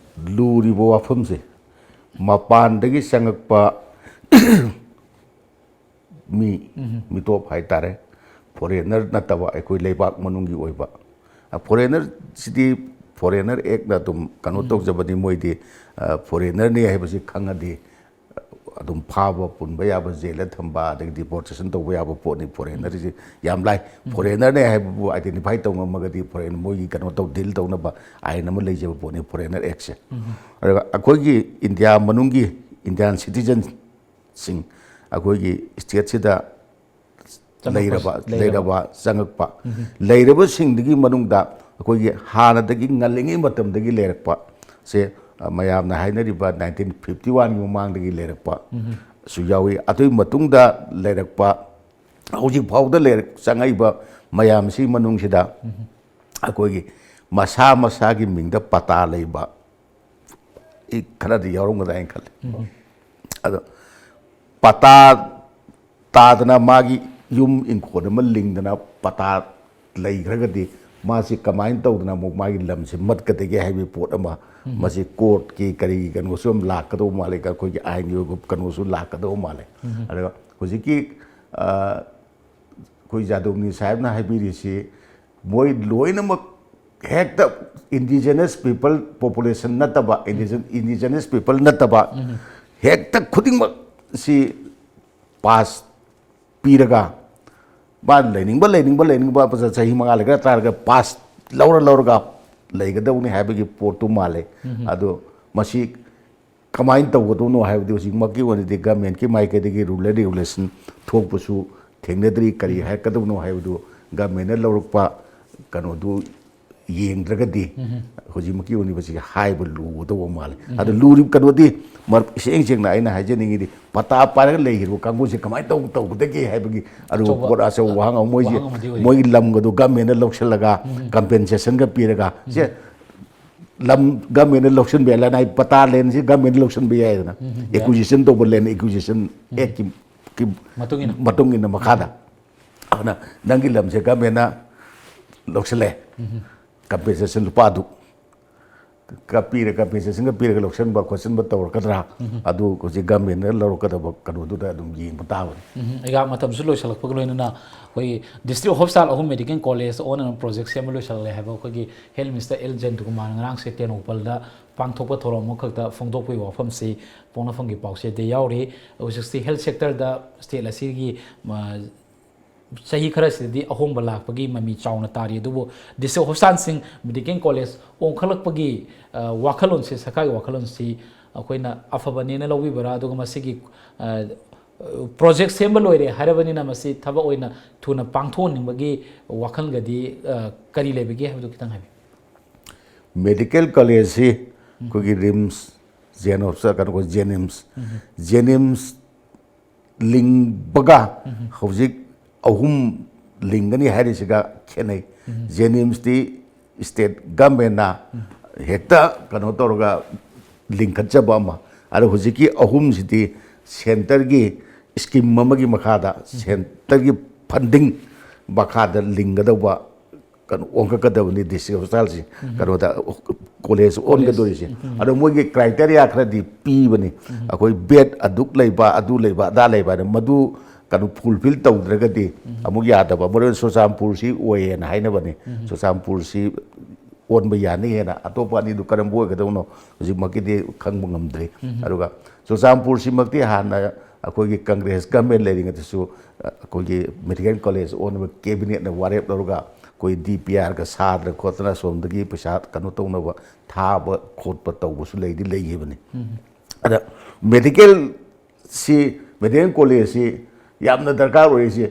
ꯂꯨꯔꯤꯕ ꯋꯥꯐꯝꯁꯦ, ꯃꯄꯥꯟꯗꯒꯤ ꯆꯪꯉꯛꯄ ꯃꯤ, ꯃꯤꯇꯣꯞ ꯍꯥꯏꯇꯥꯔꯦ, ꯐꯣꯔꯦꯟꯅꯔ ꯅꯠꯇꯕ, ꯑꯩꯈꯣꯏ ꯂꯩꯕꯥꯛ ꯃꯅꯨꯡꯒꯤ ꯑꯣꯏꯕ, ꯑ, ꯐꯣꯔꯦꯟꯅꯔꯁꯤꯗꯤ, ꯐꯣꯔꯦꯟꯅꯔ ꯑꯦꯛꯅ ꯑꯗꯨꯝ ꯀꯩꯅꯣ ꯇꯧꯖꯕꯅꯤ꯫ ꯃꯣꯏꯗꯤ, ꯑ, ꯐꯣꯔꯦꯟꯅꯔꯅꯤ ꯍꯥꯏꯕꯁꯤ ꯈꯪꯉꯗꯤ, ꯑ, ꯑꯗꯨꯝ ꯐꯥꯕ, ꯄꯨꯟꯕ ꯌꯥꯕ, ꯖꯦꯜꯗ ꯊꯝꯕ, ꯑꯗꯒꯤ ꯗꯤꯄꯣꯔꯇꯦꯁꯟ ꯇꯧꯕ ꯌꯥꯕ ꯄꯣꯠꯅꯤ꯫ ꯐꯣꯔꯦꯟꯅꯔꯁꯤ ꯌꯥꯝ ꯂꯥꯏ꯫ ꯐꯣꯔꯦꯟꯅꯔꯅꯦ ꯍꯥꯏꯕꯕꯨ ꯑꯥꯏꯗꯦꯟꯇꯤꯐꯥꯏ ꯇꯧ ꯉꯝꯃꯒꯗꯤ, ꯐꯣꯔꯦꯟ, ꯃꯣꯏꯒꯤ ꯀꯩꯅꯣ ꯇꯧ, ꯗꯤꯜ ꯇꯧꯅꯕ ꯑꯥꯏꯟ ꯑꯃ ꯂꯩꯖꯕ ꯄꯣꯠꯅꯤ, ꯐꯣꯔꯦꯟꯅꯔ ꯑꯦꯛꯁꯦ꯫ ꯑꯗꯨꯒ ꯑꯩꯈꯣꯏꯒꯤ ꯏꯟꯗꯤꯌꯥ ꯃꯅꯨꯡꯒꯤ, ꯏꯟꯗꯤꯌꯥꯟ ꯁꯤꯇꯤꯖꯟꯁꯤꯡ, ꯑꯩꯈꯣꯏꯒꯤ ꯁ꯭ꯇꯦꯠꯁꯤꯗ ꯆꯪꯉꯛꯄ, ꯂꯩꯔꯕ, ꯂꯩꯔꯕ꯫ ꯂꯩꯔꯕ, ꯆꯪꯉꯛꯄ, ꯂꯩꯔꯕꯁꯤꯡꯗꯨꯒꯤ ꯃꯅꯨꯡꯗ ꯑꯩꯈꯣꯏꯒꯤ ꯍꯥꯟꯅꯗꯒꯤ, ꯉꯜꯂꯤꯉꯩ ꯃꯇꯝꯗꯒꯤ ꯂꯩꯔꯛꯄ ꯁꯦ, ꯑ, ꯃꯌꯥꯝꯅ ꯍꯥꯏꯅꯔꯤꯕ ꯅꯥꯏꯟꯇꯤꯟ ꯐꯤꯐꯇꯤ ꯋꯥꯟꯒꯤ ꯃꯃꯥꯡꯗꯒꯤ ꯂꯩꯔꯛꯄ ꯁꯨ ꯌꯥꯎꯏ꯫ ꯑꯗꯨꯒꯤ ꯃꯇꯨꯡꯗ ꯂꯩꯔꯛꯄ, ꯍꯧꯖꯤꯛ ꯐꯥꯎꯗ ꯂꯩꯔꯛ, ꯆꯪꯉꯛꯏꯕ ꯃꯌꯥꯝꯁꯤ ꯃꯅꯨꯡꯁꯤꯗ ꯑꯩꯈꯣꯏꯒꯤ ꯃꯁꯥ ꯃꯁꯥꯒꯤ ꯃꯤꯡꯗ ꯄꯇꯥ ꯂꯩꯕ ꯏ ꯈꯔꯗꯤ ꯌꯥꯎꯔꯝꯒꯗ꯭ꯔꯥ ꯍꯥꯏꯅ ꯈꯜꯂꯤ꯫ ꯑꯗꯣ ꯄꯇꯥ ꯇꯥꯗꯅ, ꯃꯥꯒꯤ ꯌꯨꯝ ꯏꯪꯈꯣꯜ ꯑꯃ ꯂꯤꯡꯗꯅ ꯄꯇꯥ ꯂꯩꯈ꯭ꯔꯒꯗꯤ, ꯃꯥꯁꯤ ꯀꯃꯥꯏꯅ ꯇꯧꯗꯅ ꯑꯃꯨꯛ ꯃꯥꯒꯤ ꯂꯝꯁꯤ ꯃꯠꯀꯗꯒꯦ ꯍꯥꯏꯕꯒꯤ ꯄꯣꯠ ꯑꯃ, ꯃꯁꯤ ꯀꯣꯔꯠꯀꯤ ꯀꯔꯤꯒꯤ ꯀꯩꯅꯣꯁꯨ ꯑꯗꯨꯝ ꯂꯥꯛꯀꯗꯧꯕ ꯃꯥꯜꯂꯦ, ꯑꯩꯈꯣꯏꯒꯤ ꯑꯥꯏꯟꯒꯤ ꯑꯣꯏꯕ ꯀꯩꯅꯣꯁꯨ ꯂꯥꯛꯀꯗꯧꯕ ꯃꯥꯜꯂꯦ꯫ ꯑꯗꯨꯒ ꯍꯧꯖꯤꯛꯀꯤ, ꯑ, ꯑꯩꯈꯣꯏ ꯖꯥꯗꯨꯃꯅꯤ ꯁꯥꯍꯦꯕꯅ ꯍꯥꯏꯕꯤꯔꯤꯁꯤ, ꯃꯣꯏ ꯂꯣꯏꯅꯃꯛ ꯍꯦꯛꯇ indigenous people population ꯅꯠꯇꯕ, indigenous people ꯅꯠꯇꯕ, ꯍꯦꯛꯇ ꯈꯨꯗꯤꯡꯃꯛ ꯁꯤ ꯄꯥꯁ ꯄꯤꯔꯒ, ꯃꯥ ꯂꯩꯅꯤꯡꯕ, ꯂꯩꯅꯤꯡꯕ, ꯂꯩꯅꯤꯡꯕ ꯆꯍꯤ ꯃꯉꯥ ꯂꯩꯒꯦꯔꯥ, ꯇꯔꯥ ꯂꯩꯒꯦꯔꯥ, ꯄꯥꯁ ꯂꯧꯔ ꯂꯧꯔꯒ ꯂꯩꯒꯗꯧꯅꯤ ꯍꯥꯏꯕꯒꯤ ꯄꯣꯠꯇꯨ ꯃꯥꯜꯂꯦ꯫ ꯑꯗꯣ ꯃꯁꯤ ꯀꯃꯥꯏꯅ ꯇꯧꯒꯗꯧꯅꯣ ꯍꯥꯏꯕꯗꯤ ꯍꯧꯖꯤꯛꯃꯛꯀꯤ ꯑꯣꯏꯅꯗꯤ ꯒꯃꯦꯟꯀꯤ ꯃꯥꯏꯀꯩꯗꯒꯤ ꯔꯨꯜ ꯑꯦꯟ ꯔꯤꯒꯨꯂꯦꯁꯟ ꯊꯣꯛꯄꯁꯨ ꯊꯦꯡꯅꯗ꯭ꯔꯤ꯫ ꯀꯔꯤ ꯍꯥꯏꯔꯛꯀꯗꯕꯅꯣ ꯍꯥꯏꯕꯗꯨ ꯒꯃꯦꯟꯅ ꯂꯧꯔꯛꯄ ꯀꯩꯅꯣꯗꯨ ꯌꯦꯡꯗ꯭ꯔꯒꯗꯤ ꯍꯧꯖꯤꯛꯃꯛꯀꯤ university ꯍꯥꯏꯕ ꯂꯨꯒꯗꯧꯕ ꯃꯥꯜꯂꯦ꯫ ꯑꯗꯣ ꯂꯨꯔꯤꯕ ꯀꯩꯅꯣꯗꯤ, ꯃꯔ-, ꯏꯁꯦꯡ ꯁꯦꯡꯅ ꯑꯩꯅ ꯍꯥꯏꯖꯅꯤꯡꯉꯤꯗꯤ, ꯄꯇꯥ ꯄꯥꯏꯔꯒ ꯂꯩꯈꯤꯕ ꯀꯥꯡꯕꯨꯁꯦ ꯀꯃꯥꯏꯅ ꯇꯧ-, ꯇꯧꯒꯗꯒꯦ ꯍꯥꯏꯕꯒꯤ ꯑꯔꯨꯕ ꯑꯆꯧꯕ ꯄꯣꯠ, ꯑꯆꯧꯕ ꯋꯥꯍꯪ ꯑꯃ꯫ ꯃꯣꯏꯁꯤ, ꯋꯥꯍꯪ ꯑꯃꯗꯤ ꯑꯣꯏ꯫ ꯃꯣꯏꯒꯤ ꯂꯝꯒꯗꯣ governmentꯅ ꯂꯧꯁꯤꯜꯂꯒ compensationꯒ ꯄꯤꯔꯒ, ꯁꯦ, ꯂꯝ governmentꯅ ꯂꯧꯁꯤꯟꯕ ꯌꯥꯏ, ꯂꯅꯥꯏ ꯄꯇꯥ landꯁꯤ governmentꯅ ꯂꯧꯁꯤꯟꯕ ꯌꯥꯏꯗꯅ꯫ ꯎꯝ, ꯎꯝ, ꯌꯥꯏ꯫ Acquisition ꯇꯧꯕ, land acquisition actꯀꯤ, ꯀꯤ ꯃꯇꯨꯡ ꯏꯟꯅ꯫ ꯃꯇꯨꯡ ꯏꯟꯅ ꯃꯈꯥꯗ꯫ ꯑꯗꯨꯅ ꯅꯪꯒꯤ ꯂꯝꯁꯦ governmentꯅ ꯂꯧꯁꯤꯜꯂꯦ꯫ Compensation ꯂꯨꯄꯥ ꯑꯗꯨ ꯀ-, ꯄꯤꯔ-, compensationꯒ ꯄꯤꯔꯒ ꯂꯧꯁꯤꯟꯕ ꯈꯣꯠꯆꯤꯟꯕ ꯇꯧꯔꯛꯀꯗ꯭ꯔꯥ? ꯑꯗꯨ ꯍꯧꯖꯤꯛ governmentꯅ ꯂꯧꯔꯛꯀꯗꯕ ꯀꯩꯅꯣꯗꯨꯗ ꯑꯗꯨꯝ ꯌꯦꯡꯕ ꯇꯥꯕꯅꯤ꯫ ꯎꯝ, ꯑꯩꯒ ꯃꯇꯝꯁꯨ ꯂꯣꯏꯁꯤꯜꯂꯛꯄꯒ ꯂꯣꯏꯅꯅ ꯑꯩꯈꯣꯏꯒꯤ district hospital ꯑꯍꯨꯝ medical college ꯑꯣꯟꯅ project ꯁꯦꯝꯕ ꯂꯣꯏꯁꯤꯜꯂꯦ ꯍꯥꯏꯕ ꯑꯩꯈꯣꯏꯒꯤ health minister ꯑꯦꯜ ꯖꯌꯟꯇꯀꯨꯃꯥꯔꯅ ꯉꯔꯥꯡꯁꯦ ꯇꯦꯡꯅꯧꯄꯜꯗ ꯄꯥꯡꯊꯣꯛꯄ ꯊꯧꯔꯝ ꯑꯃꯈꯛꯇ ꯐꯣꯡꯗꯣꯛꯄꯒꯤ ꯋꯥꯐꯝꯁꯤ ꯄꯣꯛꯅꯐꯝꯒꯤ ꯄꯥꯎꯆꯦꯗ ꯌꯥꯎꯔꯤ꯫ ꯍꯧꯖꯤꯛꯁꯤ health sectorꯗ state ꯑꯁꯤꯒꯤ, ꯃ, ꯆꯍꯤ ꯈꯔꯁꯤꯗꯗꯤ ꯑꯍꯣꯡꯕ ꯂꯥꯛꯄꯒꯤ ꯃꯃꯤ ꯆꯥꯎꯅ ꯇꯥꯔꯤ꯫ ꯑꯗꯨꯕꯨ district hospitalꯁꯤꯡ, medical college ꯑꯣꯟꯈꯠꯂꯛꯄꯒꯤ, ꯑ, ꯋꯥꯈꯜꯂꯣꯟꯁꯤ, ꯁꯔꯀꯥꯔꯒꯤ ꯋꯥꯈꯜꯂꯣꯟꯁꯤ ꯑꯩꯈꯣꯏꯅ ꯑꯐꯕꯅꯦꯅ ꯂꯧꯕꯤꯕ꯭ꯔꯥ? ꯑꯗꯨꯒ ꯃꯁꯤꯒꯤ, ꯑ, project ꯁꯦꯝꯕ ꯂꯣꯏꯔꯦ ꯍꯥꯏꯔꯕꯅꯤꯅ ꯃꯁꯤ ꯊꯕꯛ ꯑꯣꯏꯅ ꯊꯨꯅ ꯄꯥꯡꯊꯣꯛꯍꯟꯅꯤꯡꯕꯒꯤ ꯋꯥꯈꯜꯒꯗꯤ, ꯑ, ꯀꯔꯤ ꯂꯩꯕꯒꯦ ꯍꯥꯏꯕꯗꯨ ꯈꯤꯇꯪ ꯍꯥꯏꯕꯤꯌꯨ꯫ Medical collegeꯁꯤ ꯑꯩꯈꯣꯏꯒꯤ RIMS, JNIMS, ꯀꯩꯅꯣ, JNIMS, JNIMS ꯂꯤꯡꯕꯒ ꯍꯧꯖꯤꯛ ꯑꯍꯨꯝ ꯂꯤꯡꯒꯅꯤ ꯍꯥꯏꯔꯤꯁꯤꯒ ꯈꯦꯠꯅꯩ꯫ JNIMSꯇꯤ state governmentꯅ ꯍꯦꯛꯇ ꯀꯩꯅꯣ ꯇꯧꯔꯒ ꯂꯤꯡꯈꯠꯆꯕ ꯑꯃ, ꯑꯗꯣ ꯍꯧꯖꯤꯛꯀꯤ ꯑꯍꯨꯝꯁꯤꯗꯤ centreꯒꯤ scheme ꯑꯃꯒꯤ ꯃꯈꯥꯗ, centreꯒꯤ funding ꯃꯈꯥꯗ ꯂꯤꯡꯒꯗꯧꯕ ꯀꯩꯅꯣ ꯑꯣꯟꯈꯠꯀꯗꯕꯅꯤ district hospitalꯁꯤ꯫ ꯀꯩꯅꯣꯗ college ꯑꯣꯟꯒꯗꯧꯔꯤꯁꯦ꯫ ꯑꯗꯣ ꯃꯣꯏꯒꯤ criteria ꯈꯔꯗꯤ ꯄꯤꯕꯅꯤ꯫ ꯑꯩꯈꯣꯏ bed ꯑꯗꯨꯛ ꯂꯩꯕ, ꯑꯗꯨ ꯂꯩꯕ, ꯑꯗꯥ ꯂꯩꯕ ꯍꯥꯏꯅ, ꯃꯗꯨ ꯀꯩꯅꯣ fulfill ꯇꯧꯗ꯭ꯔꯒꯗꯤ ꯑꯃꯨꯛ ꯌꯥꯗꯕ꯫ ꯃꯔꯨ ꯑꯣꯏꯅ ꯆꯨꯔꯆꯥꯟꯄꯨꯔꯁꯤ ꯑꯣꯏꯌꯦꯅ ꯍꯥꯏꯅꯕꯅꯤ꯫ ꯆꯨꯔꯆꯥꯟꯄꯨꯔꯁꯤ ꯑꯣꯟꯕ ꯌꯥꯅꯤ ꯍꯥꯏꯅ꯫ ꯑꯇꯣꯞꯄ ꯑꯅꯤꯗꯨ ꯀꯔꯝꯕ ꯑꯣꯏꯒꯗꯧꯅꯣ ꯍꯧꯖꯤꯛꯃꯛꯀꯤꯗꯤ ꯈꯪꯕ ꯉꯝꯗ꯭ꯔꯤ꯫ ꯑꯗꯨꯒ ꯆꯨꯔꯆꯥꯟꯄꯨꯔꯁꯤꯃꯛꯇꯤ ꯍꯥꯟꯅ ꯑꯩꯈꯣꯏꯒꯤ Congress government ꯂꯩꯔꯤꯉꯩꯗꯁꯨ, ꯑ, ꯑꯩꯈꯣꯏꯒꯤ medical college ꯑꯣꯟꯅꯕ cabinetꯅ ꯋꯥꯔꯦꯞ ꯂꯧꯔꯒ ꯑꯩꯈꯣꯏ DPRꯒ ꯁꯥꯗꯅ ꯈꯣꯠꯇꯅ ꯑꯁꯣꯝꯗꯒꯤ ꯄꯩꯁꯥ ꯀꯩꯅꯣ ꯇꯧꯅꯕ ꯊꯥꯕ ꯈꯣꯠꯄ ꯇꯧꯕꯁꯨ ꯂꯩꯗꯤ ꯂꯩꯈꯤꯕꯅꯤ꯫ ꯑꯗ medicalꯁꯤ, medical collegeꯁꯤ ꯌꯥꯝꯅ ꯗꯔꯀꯥꯔ ꯑꯣꯏꯔꯤꯁꯤ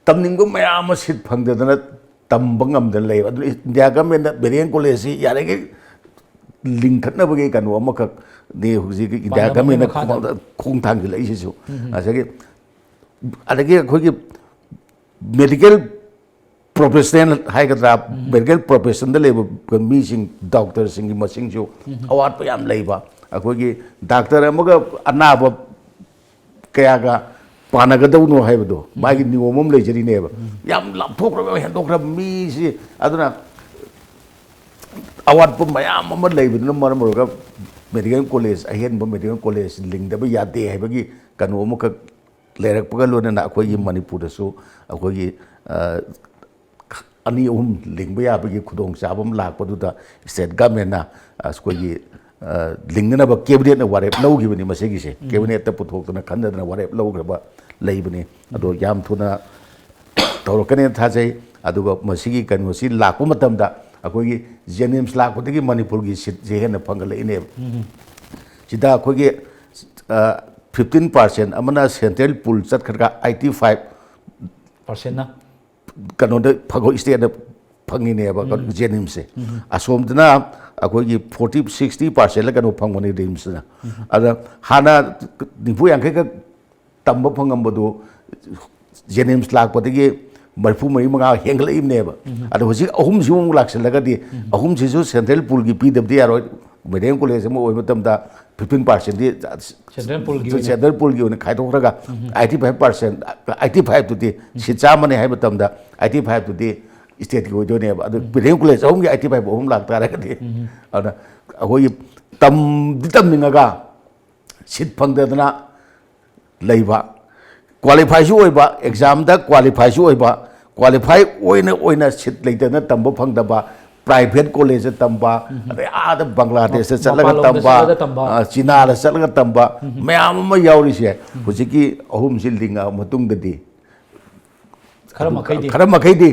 ꯇꯝꯅꯤꯡꯕ ꯃꯌꯥꯝ ꯑꯃ seat ꯐꯪꯗꯗꯅ ꯇꯝꯕ ꯉꯝꯗꯅ ꯂꯩꯕ꯫ ꯑꯗꯨꯅ ꯏꯟꯗꯤꯌꯥ ꯒꯃꯦꯟꯅ ꯃꯦꯗꯤꯀꯦꯜ ꯀꯣꯂꯦꯖꯁꯤ ꯌꯥꯔꯤꯈꯩ ꯂꯤꯡꯈꯠꯅꯕꯒꯤ ꯀꯩꯅꯣ ꯑꯃꯈꯛꯅꯤ ꯍꯧꯖꯤꯛ ꯏꯟꯗꯤꯌꯥ ꯄꯥꯟꯗꯝ ꯑꯃꯒꯤ ꯒꯃꯦꯟꯅ ꯃꯈꯥꯗ꯫ ꯈꯣꯡ-, ꯈꯣꯡ ꯊꯥꯡꯖꯤꯜꯂꯛꯏꯁꯤꯁꯨ꯫ ꯎꯝ꯫ ꯉꯁꯥꯏꯒꯤ, ꯑꯗꯒꯤ ꯑꯩꯈꯣꯏꯒꯤ ꯃꯦꯗꯤꯀꯦꯜ ꯄ꯭ꯔꯣꯐꯦꯁꯅꯦꯜ ꯍꯥꯏꯒꯗ꯭ꯔꯥ, ꯃꯦꯗꯤꯀꯦꯜ ꯄ꯭ꯔꯣꯐꯦꯁꯟꯗ ꯂꯩꯕ ꯃꯤꯁꯤꯡ, ꯗꯣꯛꯇꯔꯁꯤꯡꯒꯤ ꯃꯁꯤꯡꯁꯨ ꯑꯋꯥꯠꯄ ꯌꯥꯝ ꯂꯩꯕ꯫ ꯑꯩꯈꯣꯏꯒꯤ ꯗꯥꯛꯇꯔ ꯑꯃꯒ ꯑꯅꯥꯕ ꯀꯌꯥꯒ ꯄꯥꯟꯅꯒꯗꯧꯅꯣ ꯍꯥꯏꯕꯗꯣ, ꯃꯥꯒꯤ ꯅꯤꯌꯣꯝ ꯑꯃ ꯂꯩꯖꯔꯤꯅꯦꯕ꯫ ꯌꯥꯝ ꯂꯥꯞꯊꯣꯛꯈ꯭ꯔꯕ, ꯌꯥꯝ ꯍꯦꯟꯗꯣꯛꯈ꯭ꯔꯕ ꯃꯤꯁꯤ꯫ ꯑꯗꯨꯅ ꯑꯋꯥꯠꯄ ꯃꯌꯥꯝ ꯑꯃ ꯂꯩꯕꯗꯨꯅ ꯃꯔꯝ ꯑꯣꯏꯔꯒ ꯃꯦꯗꯤꯀꯦꯜ ꯀꯣꯂꯦꯖ, ꯑꯍꯦꯟꯕ ꯃꯦꯗꯤꯀꯦꯜ ꯀꯣꯂꯦꯖ ꯂꯤꯡꯗꯕ ꯌꯥꯗꯦ ꯍꯥꯏꯕꯒꯤ ꯀꯩꯅꯣ ꯑꯃꯈꯛ ꯂꯩꯔꯛꯄꯒ ꯂꯣꯏꯅꯅ ꯑꯩꯈꯣꯏꯒꯤ ꯃꯅꯤꯄꯨꯔꯗꯁꯨ ꯑꯩꯈꯣꯏꯒꯤ, ꯑ, ꯑꯅꯤ ꯑꯍꯨꯝ ꯂꯤꯡꯕ ꯌꯥꯕꯒꯤ ꯈꯨꯗꯣꯡꯆꯥꯕ ꯑꯃ ꯂꯥꯛꯄꯗꯨꯗ ꯁ꯭ꯇꯦꯠ ꯒꯃꯦꯟꯅ ꯑꯩꯈꯣꯏꯒꯤ, ꯑ, ꯂꯤꯡꯅꯅꯕ ꯀꯦꯕꯤꯅꯦꯠꯅ ꯋꯥꯔꯦꯞ ꯂꯧꯈꯤꯕꯅꯤ꯫ ꯃꯁꯤꯒꯤꯁꯦ ꯀꯦꯕꯤꯅꯦꯠꯇ ꯄꯨꯊꯣꯛꯇꯅ ꯈꯟꯅꯗꯅ ꯋꯥꯔꯦꯞ ꯂꯧꯈ꯭ꯔꯕ ꯂꯩꯕꯅꯤ꯫ ꯑꯗꯣ ꯌꯥꯝ ꯊꯨꯅ ꯇꯧꯔꯛꯀꯅꯦꯅ ꯊꯥꯖꯩ꯫ ꯑꯗꯨꯒ ꯃꯁꯤꯒꯤ ꯀꯩꯅꯣꯁꯤ ꯂꯥꯛꯄ ꯃꯇꯝꯗ ꯑꯩꯈꯣꯏꯒꯤ ꯖꯦꯅꯤꯝꯁ ꯂꯥꯛꯄꯗꯒꯤ ꯃꯅꯤꯄꯨꯔꯒꯤ ꯁꯤꯠꯁꯦ ꯍꯦꯟꯅ ꯐꯪꯒꯠꯂꯛꯏꯅꯦꯕ꯫ ꯁꯤꯗ ꯑꯩꯈꯣꯏꯒꯤ, ꯑ, ꯐꯤꯐꯇꯤꯟ ꯄꯥꯔꯁꯦꯟ ꯑꯃꯅ ꯁꯦꯟꯇ꯭ꯔꯦꯜ ꯄꯨꯜ ꯆꯠꯈ꯭ꯔꯒ ꯑꯥꯏꯇꯤ ꯐꯥꯏꯚ ꯄꯥꯔꯁꯦꯟꯅ? ꯀꯩꯅꯣꯗ ꯐꯪ-, ꯁ꯭ꯇꯦꯠꯅ ꯐꯪꯉꯤꯅꯦꯕ, ꯖꯦꯅꯤꯝꯁꯁꯦ꯫ ꯑꯁꯣꯝꯗꯅ ꯑꯩꯈꯣꯏꯒꯤ ꯐꯣꯔꯇꯤ, ꯁꯤꯛꯁꯇꯤ ꯄꯥꯔꯁꯦꯟꯂ ꯀꯩꯅꯣ ꯐꯪꯕꯅꯤ ꯔꯤꯝꯁꯅ꯫ ꯑꯗ ꯍꯥꯟꯅ ꯅꯤꯐꯨ ꯌꯥꯡꯈꯩꯈꯛ ꯇꯝꯕ ꯐꯪꯉꯝꯕꯗꯨ ꯖꯦꯅꯤꯝꯁ ꯂꯥꯛꯄꯗꯒꯤ ꯃꯔꯤꯐꯨ ꯃꯔꯤ ꯃꯉꯥ ꯍꯦꯟꯒꯠꯂꯛꯏꯕꯅꯦꯕ꯫ ꯑꯗꯣ ꯍꯧꯖꯤꯛ ꯑꯍꯨꯝꯁꯤꯃꯨꯛ ꯂꯥꯛꯁꯤꯜꯂꯒꯗꯤ, ꯑꯍꯨꯝꯁꯤꯁꯨ ꯁꯦꯟꯇ꯭ꯔꯦꯜ ꯄꯨꯜꯒꯤ ꯄꯤꯗꯕꯗꯤ ꯌꯥꯔꯣꯏ꯫ ꯃꯦꯗꯤꯀꯦꯜ ꯀꯣꯂꯦꯖ ꯑꯃ ꯑꯣꯏꯕ ꯃꯇꯝꯗ ꯐꯤꯐꯇꯤꯟ ꯄꯥꯔꯁꯦꯟꯗꯤ ꯁꯦꯟꯇ꯭ꯔꯦꯜ ꯄꯨꯜꯒꯤ ꯑꯣꯏꯅ꯫ ꯁꯦꯟꯇ꯭ꯔꯦꯜ ꯄꯨꯜꯒꯤ ꯑꯣꯏꯅ ꯈꯥꯏꯗꯣꯛꯈ꯭ꯔꯒ, ꯑꯥꯏꯇꯤ ꯐꯥꯏꯚ ꯄꯥꯔꯁꯦꯟ, ꯑꯥꯏꯇꯤ ꯐꯥꯏꯚꯇꯨꯗꯤ ꯁꯤꯠ ꯆꯥꯝꯃꯅꯤ ꯍꯥꯏꯕ ꯃꯇꯝꯗ, ꯑꯥꯏꯇꯤ ꯐꯥꯏꯚꯇꯨꯗꯤ ꯁ꯭ꯇꯦꯠꯀꯤ ꯑꯣꯏꯗꯣꯏꯅꯦꯕ꯫ ꯑꯗꯨ ꯃꯦꯗꯤꯀꯦꯜ ꯀꯣꯂꯦꯖ ꯑꯍꯨꯝꯒꯤ ꯑꯥꯏꯇꯤ ꯐꯥꯏꯚ ꯑꯍꯨꯝ ꯂꯥꯛꯇꯥꯔꯒꯗꯤ, ꯑꯗꯨꯅ ꯑꯩꯈꯣꯏꯒꯤ ꯇꯝꯗꯤ ꯇꯝꯅꯤꯡꯉꯒ ꯁꯤꯠ ꯐꯪꯗꯗꯅ ꯂꯩꯕ, ꯀ꯭ꯋꯥꯂꯤꯐꯥꯏꯁꯨ ꯑꯣꯏꯕ, ꯑꯦꯛꯖꯥꯝꯗ ꯀ꯭ꯋꯥꯂꯤꯐꯥꯏꯁꯨ ꯑꯣꯏꯕ, ꯀ꯭ꯋꯥꯂꯤꯐꯥꯏ ꯑꯣꯏꯅ ꯑꯣꯏꯅ ꯁꯤꯠ ꯂꯩꯇꯗꯅ ꯇꯝꯕ ꯐꯪꯗꯕ, ꯄ꯭ꯔꯥꯏꯚꯦꯠ ꯀꯣꯂꯦꯖꯇ ꯇꯝꯕ, ꯑꯗꯩ ꯑꯥꯗ ꯕꯪꯒ꯭ꯂꯥꯗꯦꯁꯇ ꯆꯠꯂꯒ ꯃꯄꯥꯟꯂꯣꯝꯗ ꯇꯝꯕ, ꯆꯠꯂꯒ ꯇꯝꯕ꯫ ꯑ, ꯆꯤꯅꯥꯗ ꯆꯠꯂꯒ ꯇꯝꯕ, ꯃꯌꯥꯝ ꯑꯃ ꯌꯥꯎꯔꯤꯁꯦ ꯍꯧꯖꯤꯛꯀꯤ ꯑꯍꯨꯝꯁꯤ ꯂꯤꯡꯉꯛꯑ ꯃꯇꯨꯡꯗꯗꯤ ꯈꯔ ꯑꯗꯨ ꯃꯈꯩꯗꯤ꯫ ꯈꯔ ꯃꯈꯩꯗꯤ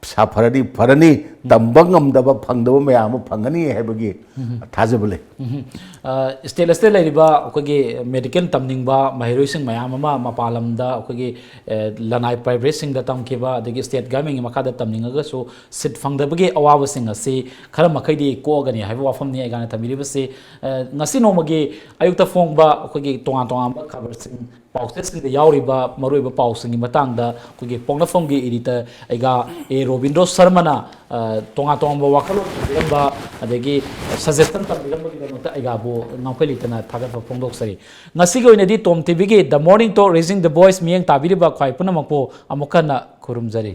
ꯁꯥꯐꯔꯗꯤ ꯐꯔꯅꯤ, ꯇꯝꯕ ꯉꯝꯗꯕ, ꯐꯪꯗꯕ ꯃꯌꯥꯝ ꯑꯃ ꯐꯪꯒꯅꯤ ꯍꯥꯏꯕꯒꯤ ꯊꯥꯖꯕ ꯂꯩ꯫ ꯎꯝ꯫ ꯑ, state ꯑꯁꯤꯗ ꯂꯩꯔꯤꯕ ꯑꯩꯈꯣꯏꯒꯤ medical ꯇꯝꯅꯤꯡꯕ ꯃꯍꯩꯔꯣꯏꯁꯤꯡ ꯃꯌꯥꯝ ꯑꯃ ꯃꯄꯥꯟ ꯂꯝꯗ ꯑꯩꯈꯣꯏꯒꯤ, ꯑ, ꯂꯅꯥꯏ privateꯁꯤꯡꯗ ꯇꯝꯈꯤꯕ, ꯑꯗꯒꯤ state governmentꯀꯤ ꯃꯈꯥꯗ ꯇꯝꯅꯤꯡꯉꯒꯁꯨ seat ꯐꯪꯗꯕꯒꯤ ꯑꯋꯥꯕꯁꯤꯡ ꯑꯁꯤ ꯈꯔ ꯃꯈꯩꯗꯤ ꯀꯣꯛꯑꯒꯅꯤ ꯍꯥꯏꯕ ꯋꯥꯐꯝꯅꯤ ꯑꯩꯒꯥꯅ ꯊꯝꯕꯤꯔꯤꯕꯁꯤ꯫ ꯑ, ꯉꯁꯤ ꯅꯣꯡꯃꯒꯤ ꯑꯌꯨꯛꯇ ꯐꯣꯡꯕ ꯑꯩꯈꯣꯏꯒꯤ ꯇꯣꯉꯥꯟ ꯇꯣꯉꯥꯟꯕ ꯈꯕꯔꯁꯤꯡ, ꯄꯥꯎꯆꯦꯁꯤꯡꯗ ꯌꯥꯎꯔꯤꯕ ꯃꯔꯨꯑꯣꯏꯕ ꯄꯥꯎꯁꯤꯡꯒꯤ ꯃꯇꯥꯡꯗ ꯑꯩꯈꯣꯏꯒꯤ ꯄꯣꯛꯅꯐꯝꯒꯤ editor ꯑꯩꯒꯥ ꯑꯦ ꯔꯣꯕꯤꯟꯗ꯭ꯔꯣ ꯁꯔꯃꯅ, ꯑ, ꯇꯣꯉꯥꯟ ꯇꯣꯉꯥꯟꯕ ꯋꯥꯈꯜꯂꯣꯟ ꯊꯝꯕꯤꯔꯝꯕ ꯑꯗꯒꯤ suggestion ꯇꯝꯕꯤꯔꯝꯕꯒꯤꯗꯃꯛꯇ ꯑꯩꯒꯥꯕꯨ ꯉꯥꯡꯈꯩ ꯂꯩꯇꯅ ꯊꯥꯒꯠꯄ ꯐꯣꯡꯗꯣꯛꯆꯔꯤ꯫ ꯉꯁꯤꯒꯤ ꯑꯣꯏꯅꯗꯤ Tom TVꯒꯤ The Morning Talk Raising the Voice ꯃꯤꯠꯌꯦꯡ ꯇꯥꯕꯤꯔꯤꯕ ꯈ꯭ꯋꯥꯏ ꯄꯨꯝꯅꯃꯛꯄꯨ ꯑꯃꯨꯛ ꯍꯟꯅ ꯈꯨꯔꯨꯝꯖꯔꯤ꯫